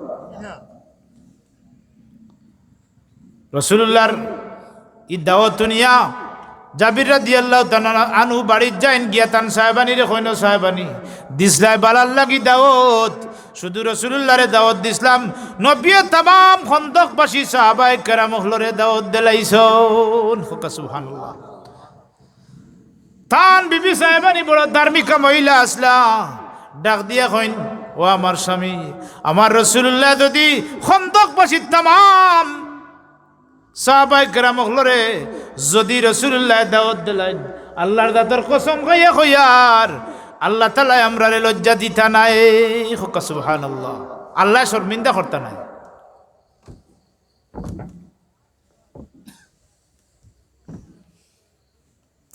রাসূলুল্লাহর ই দাওয়াত হুনিয়া জাবির রাদিয়াল্লাহু তাআলা আনহু বাড়িত যাইন, গিয়া তান সাহেবানিরে কইন, "সাহেবানি, দিছলায় বালার লাগি দাওয়াত, শুধু রাসূলুল্লাহরে দাওয়াত দিছলাম, নবীয়ে তামাম খন্দকবাসী সাহাবায়ে কেরাম অকলরে দাওয়াত দিলাইছইন।" কউক্কা সুবহানাল্লাহ। তান বিবি সাহেবানি বড় ধার্মিকা মহিলা আছলা, ডাক দিয়া কইন, "ও আমার স্বামী, আমার রাসূলুল্লাহ যুদি খন্দকবাসীর তামাম সাহাবায়ে কেরাম অকলরে যুদি রাসূলুল্লাহ দাওয়াত দিলাইন, আল্লাহর জাতর কসম খাইয়া কইয়ার, আল্লাহ তাআলায় আমরারে লজ্জা দিতা নায়।" কউক্কা সুবহানাল্লাহ। আল্লায় শর্মিন্দা করতা নায়।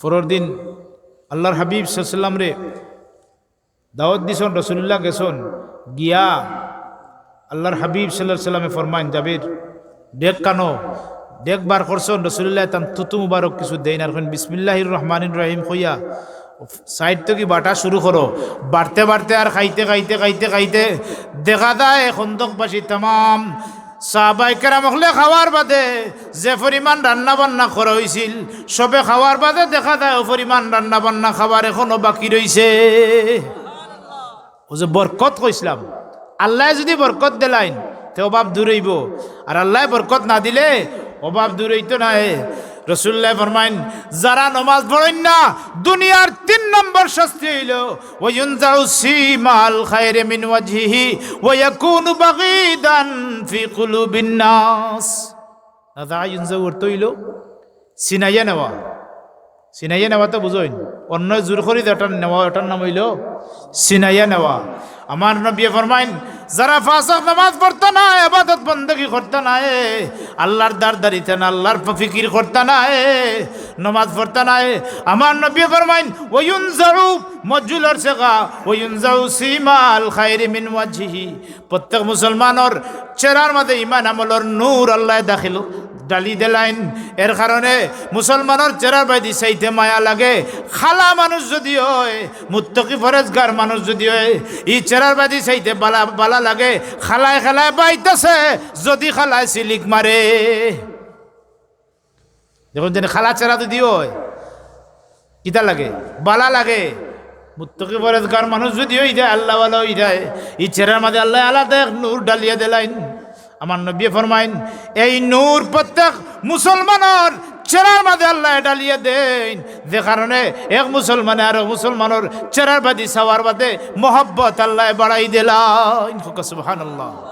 পরর দিন আল্লাহর হাবিব সাল্লাল্লাহু আলাইহি ওয়াসাল্লামরে দাওয়াত দিছইন, রাসূলুল্লাহ গেছইন, গিয়া আল্লাহর হাবিব সাল্লাল্লাহু আলাইহি ওয়াসাল্লামে ফরমাইন, "জাবির, ডেক কানো?" ডেক বার করছইন, রাসূলুল্লাহ তান থুতু মুবারক কিছু দেইন আর কইন, "বিসমিল্লাহির রহমানির রহিম" কইয়া সাইড থাকি বাটা শুরু করো। বাটতে বাটতে আর খাইতে খাইতে খাইতে খাইতে দেখা যায় খন্দকবাসী তামাম সাহাবায়ে কেরাম অকলে খাওয়ার বাদে যে পরিমাণ রান্না বান্না করা অইছিল, সবে খাওয়ার বাদে দেখা যায় অউ পরিমাণ রান্না বান্না খাবার এখনো বাকি রইছে। অউ যে বরকত কইছলাম, আল্লায় যুদি বরকত দিলাইন, তে অভাব দূর অইবো, আর আল্লায় বরকত না দিলে অভাব দূর অইতো নায়। রাসূলুল্লাহ ফরমাইন, যারা নমাজ পড়ইন না, দুনিয়ার তিন নম্বর শাস্তি অইলো, "ওয়া ইউনজাউ সিমাল খায়রি মিন ওয়াজহিহি ওয়া ইয়াকুনু বাগিদান ফি কুলুবিন নাস।" নাজা ইউনজাউ অর্থ অইলো ছিনাইয়া নেওয়া। ছিনাইয়া নেওয়া তো বুঝইন, অন্যয় জোর করি যেটা নেওয়া, ওটার নাম অইলো ছিনাইয়া নেওয়া। আমার নবীয়ে ফরমাইন, যারা পাঁচ ওয়াক্ত নামাজ পড়তা নায়, ইবাদত বন্দেগি করতা নায়, আল্লাহর দ্বারদারিতা না, আল্লাহর ফিকির করতা নায়, নমাজ পড়তা নায়, আমার নবীয়ে ফরমাইন, "ওয়া ইউনজাউ", মজজুলর সিগা, "ওয়া ইউনজাউ সিমাল খায়রি মিন ওয়াজহিহি।" প্রত্যেক মুসলমানর চেহারার মাঝে ইমান আমলর নূর আল্লায় দাখিল, ডালি দিলাইন। এর কারণে মুসলমানর চেহারার বায়দি চাইতে মায়া লাগে। কালা মানুষ যুদি অয়, মুত্তাকি পরেজগার মানুষ যুদি অয়, ই চেহারার বায়দি চাইতে বালা, বালা লাগে। কালায় কালায় বাইতাছে, যুদি কালায় সিলিক মারে। দেখইন যেন কালা চেহারা যুদি অয়, কিতা লাগে? বালা লাগে। মুত্তাকি পরেজগার মানুষ যুদি অই যায়, আল্লাহওয়ালা অই যায়, ই চেহারার মাঝে আল্লায় আলাদা এক নূর ডালিয়া দিলাইন। আমার নবীয়ে ফরমাইন, এই নূর প্রত্যেক মুসলমানর চেহারার মাঝে আল্লায় ডালিয়া দেইন, যে কারণে এক মুসলমানে আরো মুসলমানর চেহারার বায়দি চাওয়ার বাদে মহব্বত আল্লায় বাড়াই দিলাইন। কউক্কা সুবহানাল্লাহ।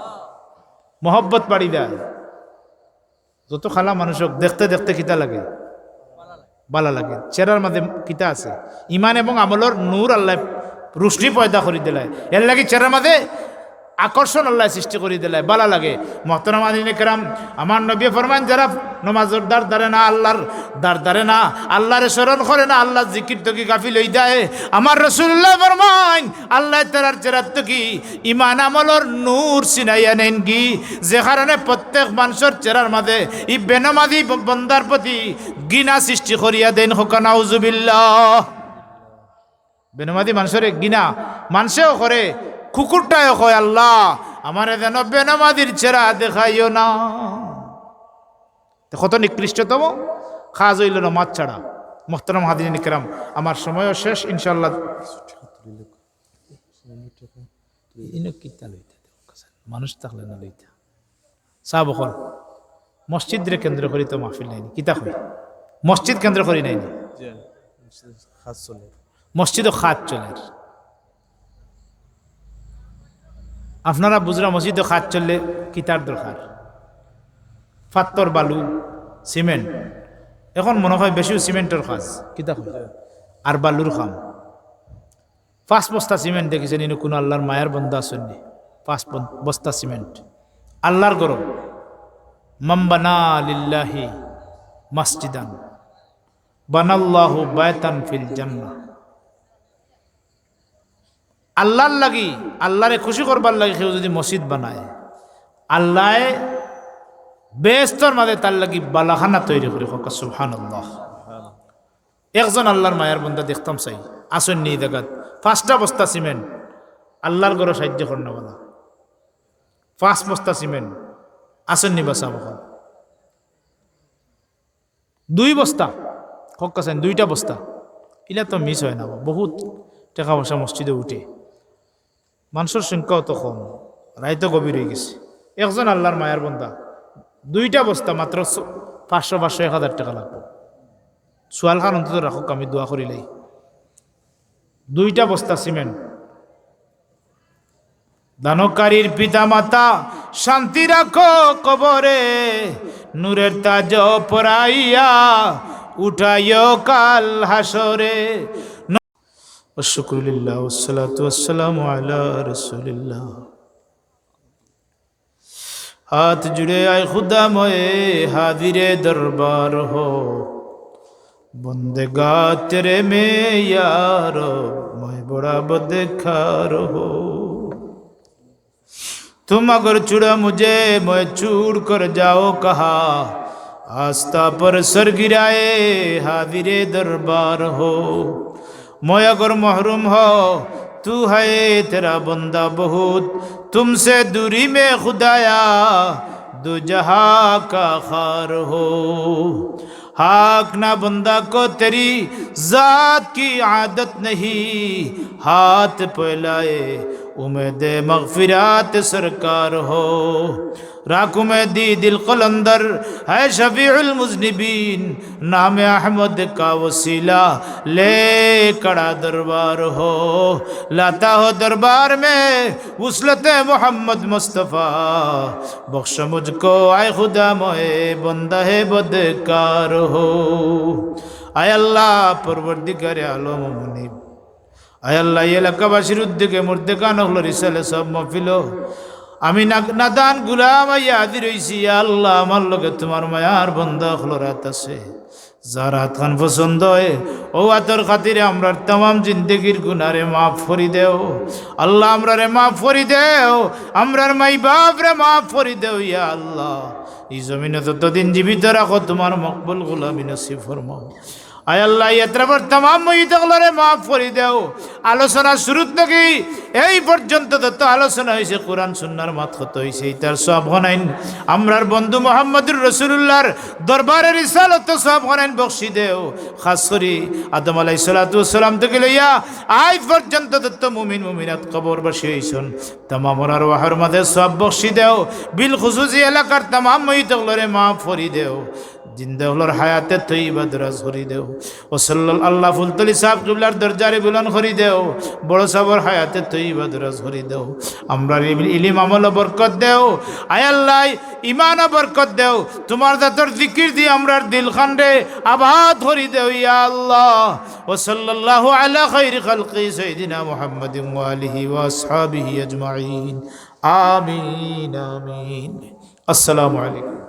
মহব্বত বাড়ি যায়। যত কালা মানুষ অউক, দেখতে দেখতে কিতা লাগে? বালা লাগে। চেহারার মাঝে কিতা আছে? ইমান এবং আমলর নূর আল্লায় রুশনি পয়দা করি দিলায়। এর লাগি চেহারার মাঝে আকর্ষণ আল্লায় সৃষ্টি করি দিলায়, বালা লাগে। মোহতরম হাজিরিনে কেরাম, আমার নবীয়ে ফরমাইন, যারা নমাজর দ্বারদারে না, আল্লাহর দ্বারদারে না, আল্লাহরে স্মরণ করে না, আল্লাহর জিকির থাকি গাফিল অই যায়, আমার রাসূলুল্লায় ফরমাইন, আল্লায় তারার চেহারার থাকি ইমান আমলর নূর ছিনাইয়া নেইনগি, যে কারণে প্রত্যেক মানষর চেহারার মাঝে ই বেনমাজি ব-, বন্দার প্রতি ঘৃণা সৃষ্টি করিয়া দেইন। কউক্কা নাউজুবিল্লাহ। বেনমাজি মানষরে ঘৃণা, মানষেও করে, কুকুরটায়ও কয়, "আল্লাহ, আমারে যেন বেনামাজির চেহারা দেখাইও না। তো কত নিকৃষ্টতম কাজ অইলো নমাজ ছাড়া। মোহতারাম হাজিরিন কেরাম, আমার সময়ও শেষ, ইনশাআল্লাহ। ইনো কিতা লইতা দেও, মানুষ থাকলে না লইতা। সাব অকল, মসজিদরে কেন্দ্র করি তো মাহফিল নাইনি, কিতা কই? মসজিদ কেন্দ্র করি নাইনি, জি, মসজিদও কাজ চলের। আপনারা বুঝরা মসজিদও কাজ চললে কিতার দরকার? পাত্থর, বালু, সিমেন্ট। এখন মনে হয় বেশিও সিমেন্টর কাজ, কিতা কই? আর বালুর কাম। পাঁচ বস্তা সিমেন্ট দেখিছেন, ইনো কুনু আল্লার মায়ার বন্দা আছইন নি? পাঁচ বন-, বস্তা সিমেন্ট। আল্লার ঘর, মান বানা লিল্লাহি মাসজিদান বানাল্লাহু বায়তান ফিল জান্নাহ। আল্লার লাগি, আল্লারে খুশি করবার লাগি কেউ যুদি মসজিদ বানায়, আল্লায় বেহেস্তর মাঝে তার লাগি বালাখানা তৈরি করি। কউক্কা সুবহানাল্লাহ। একজন আল্লার মায়ার বন্দা দেখতাম চাই, আছইন নি ই জাগাত? পাঁচটা বস্তা সিমেন্ট, আল্লার ঘরো সাহায্য করনেওয়ালা। পাঁচ বস্তা সিমেন্ট, আছইন নি বা সাব অকল? দুই বস্তা, কউক্কা চাইন, দুইটা বস্তা। ইলা তো মিস অয় না বা, বহুত টেকা পয়সা মসজিদে উঠে। মানষর সংখ্যাও তো কম, রাইতও গভীর অইগেছে। একজন আল্লার মায়ার বন্দা, দুইটা বস্তা মাত্র স-, পাঁচশো, পাঁচশো, এক হাজার টেকা লাগবো। সুয়ালখান অন্তত রাখউক্কা, আমি দোয়া করিলাই। দুইটা বস্তা সিমেন্ট। দানকারীর পিতা মাতা শান্তি রাখো কবরে, নূরের তাজ পরাইয়া উঠাইও কাল হাশরে। والشكر لله والصلاة والسلام على رسول الله. ہاتھ جڑے آئے خدا موئے حاضر دربار ہو، بندگاں تیرے میں یا رب میں بڑا بدکار ہو۔ تم اگر چھڑا مجھے میں چھوڑ کر جاؤ کہا، آستہ پر سر گرائے حاضر دربار ہو۔ میں اگر محروم ہو تو ہے تیرا بندہ بہت، تم سے دوری میں خدایا دو جہاں کا خار ہو۔ ہاک نہ بندہ کو تیری ذات کی عادت نہیں، ہاتھ پھیلائے امید مغفرات سرکار ہو۔ رکھ امیدی دل قلندر ہے شفیع المذنبین، نام احمد کا وسیلہ لے کھڑا دربار ہو۔ لاتا ہوں دربار میں وصلت محمد مصطفیٰ، بخش مجھ کو اے خدا میں بندہ بدکار ہو۔ اے اللہ پروردگار عالم و منیب، আয় আল্লাহ, এই এলাকাবাসীর উদ্যোগে মুর্দেগান অকলর ইসালে সওয়াব মাহফিলো আমি না-, নাদান গুলাম আইয়া হাজির অইছি। ইয়া আল্লাহ, আমার লগে তুমার মায়ার বন্দা অকলর আত আছে। যার আতখান পছন্দ অয়, অউ আতর খাতিরে আমরার তামাম জিন্দেগির গুনারে মাফ করি দেও। আল্লাহ, আমরারে মাফ করি দেও, আমরার মাই বাপরে মাফ করি দেও। ইয়া আল্লাহ, ই জমিনো যতদিন জীবিত রাখো, তুমার মকবুল গুলামি নসিব ফরমাও। আয় আল্লাহ, ই এতরাফর তামাম মইত অকলরে মাফ করি দেও। আলোচনা শুরুত থাকি এই পর্যন্ত যত আলোচনা অইছে, কোরআন সুন্নাহর মাত কত অইছে, ইতার সওয়াব খানাইন আমরার বন্ধু মুহাম্মদুর রাসূলুল্লাহর দরবারে রিসালতো সওয়াব খানাইন বখশি দেও। খাস করি আদম আলাইহিস সালাতু ওয়াস সালাম থাকি লইয়া আইজ পর্যন্ত যত মুমিন মুমিনাত কবরবাসী অইছইন, তামামর আরওয়াহর মাঝে সওয়াব বখশি দেও। বিল খুসুসি এলাকার তামাম মইত অকলরে মাফ করি দেও। জিন্দা অকলর হায়াতে তৈয়বা দরাজ করি দেও। ও সাল্লাল-, আল্লাহ ফুলতলি সাহেব কিবলার দরজারে বুলন্দ করি দেও। বড় সাহেবর হায়াতে তৈয়বা দরাজ করি দেও। আমরার ইল-, ইলিম আমলো বরকত দেও। আয় আল্লাহ, ইমানো বরকত দেও। তুমার জাতর জিকির দি আমরার দিলখানরে আবাদ করি দেও, ইয়া আল্লাহ। ও সাল্লাল্লাহু আলা খাইরি খালকি সাইয়্যিদিনা মুহাম্মাদিন ওয়া আলিহি ওয়া আসহাবিহি আজমাইন। আমিন, আমিন। আসসালামু আলাইকুম।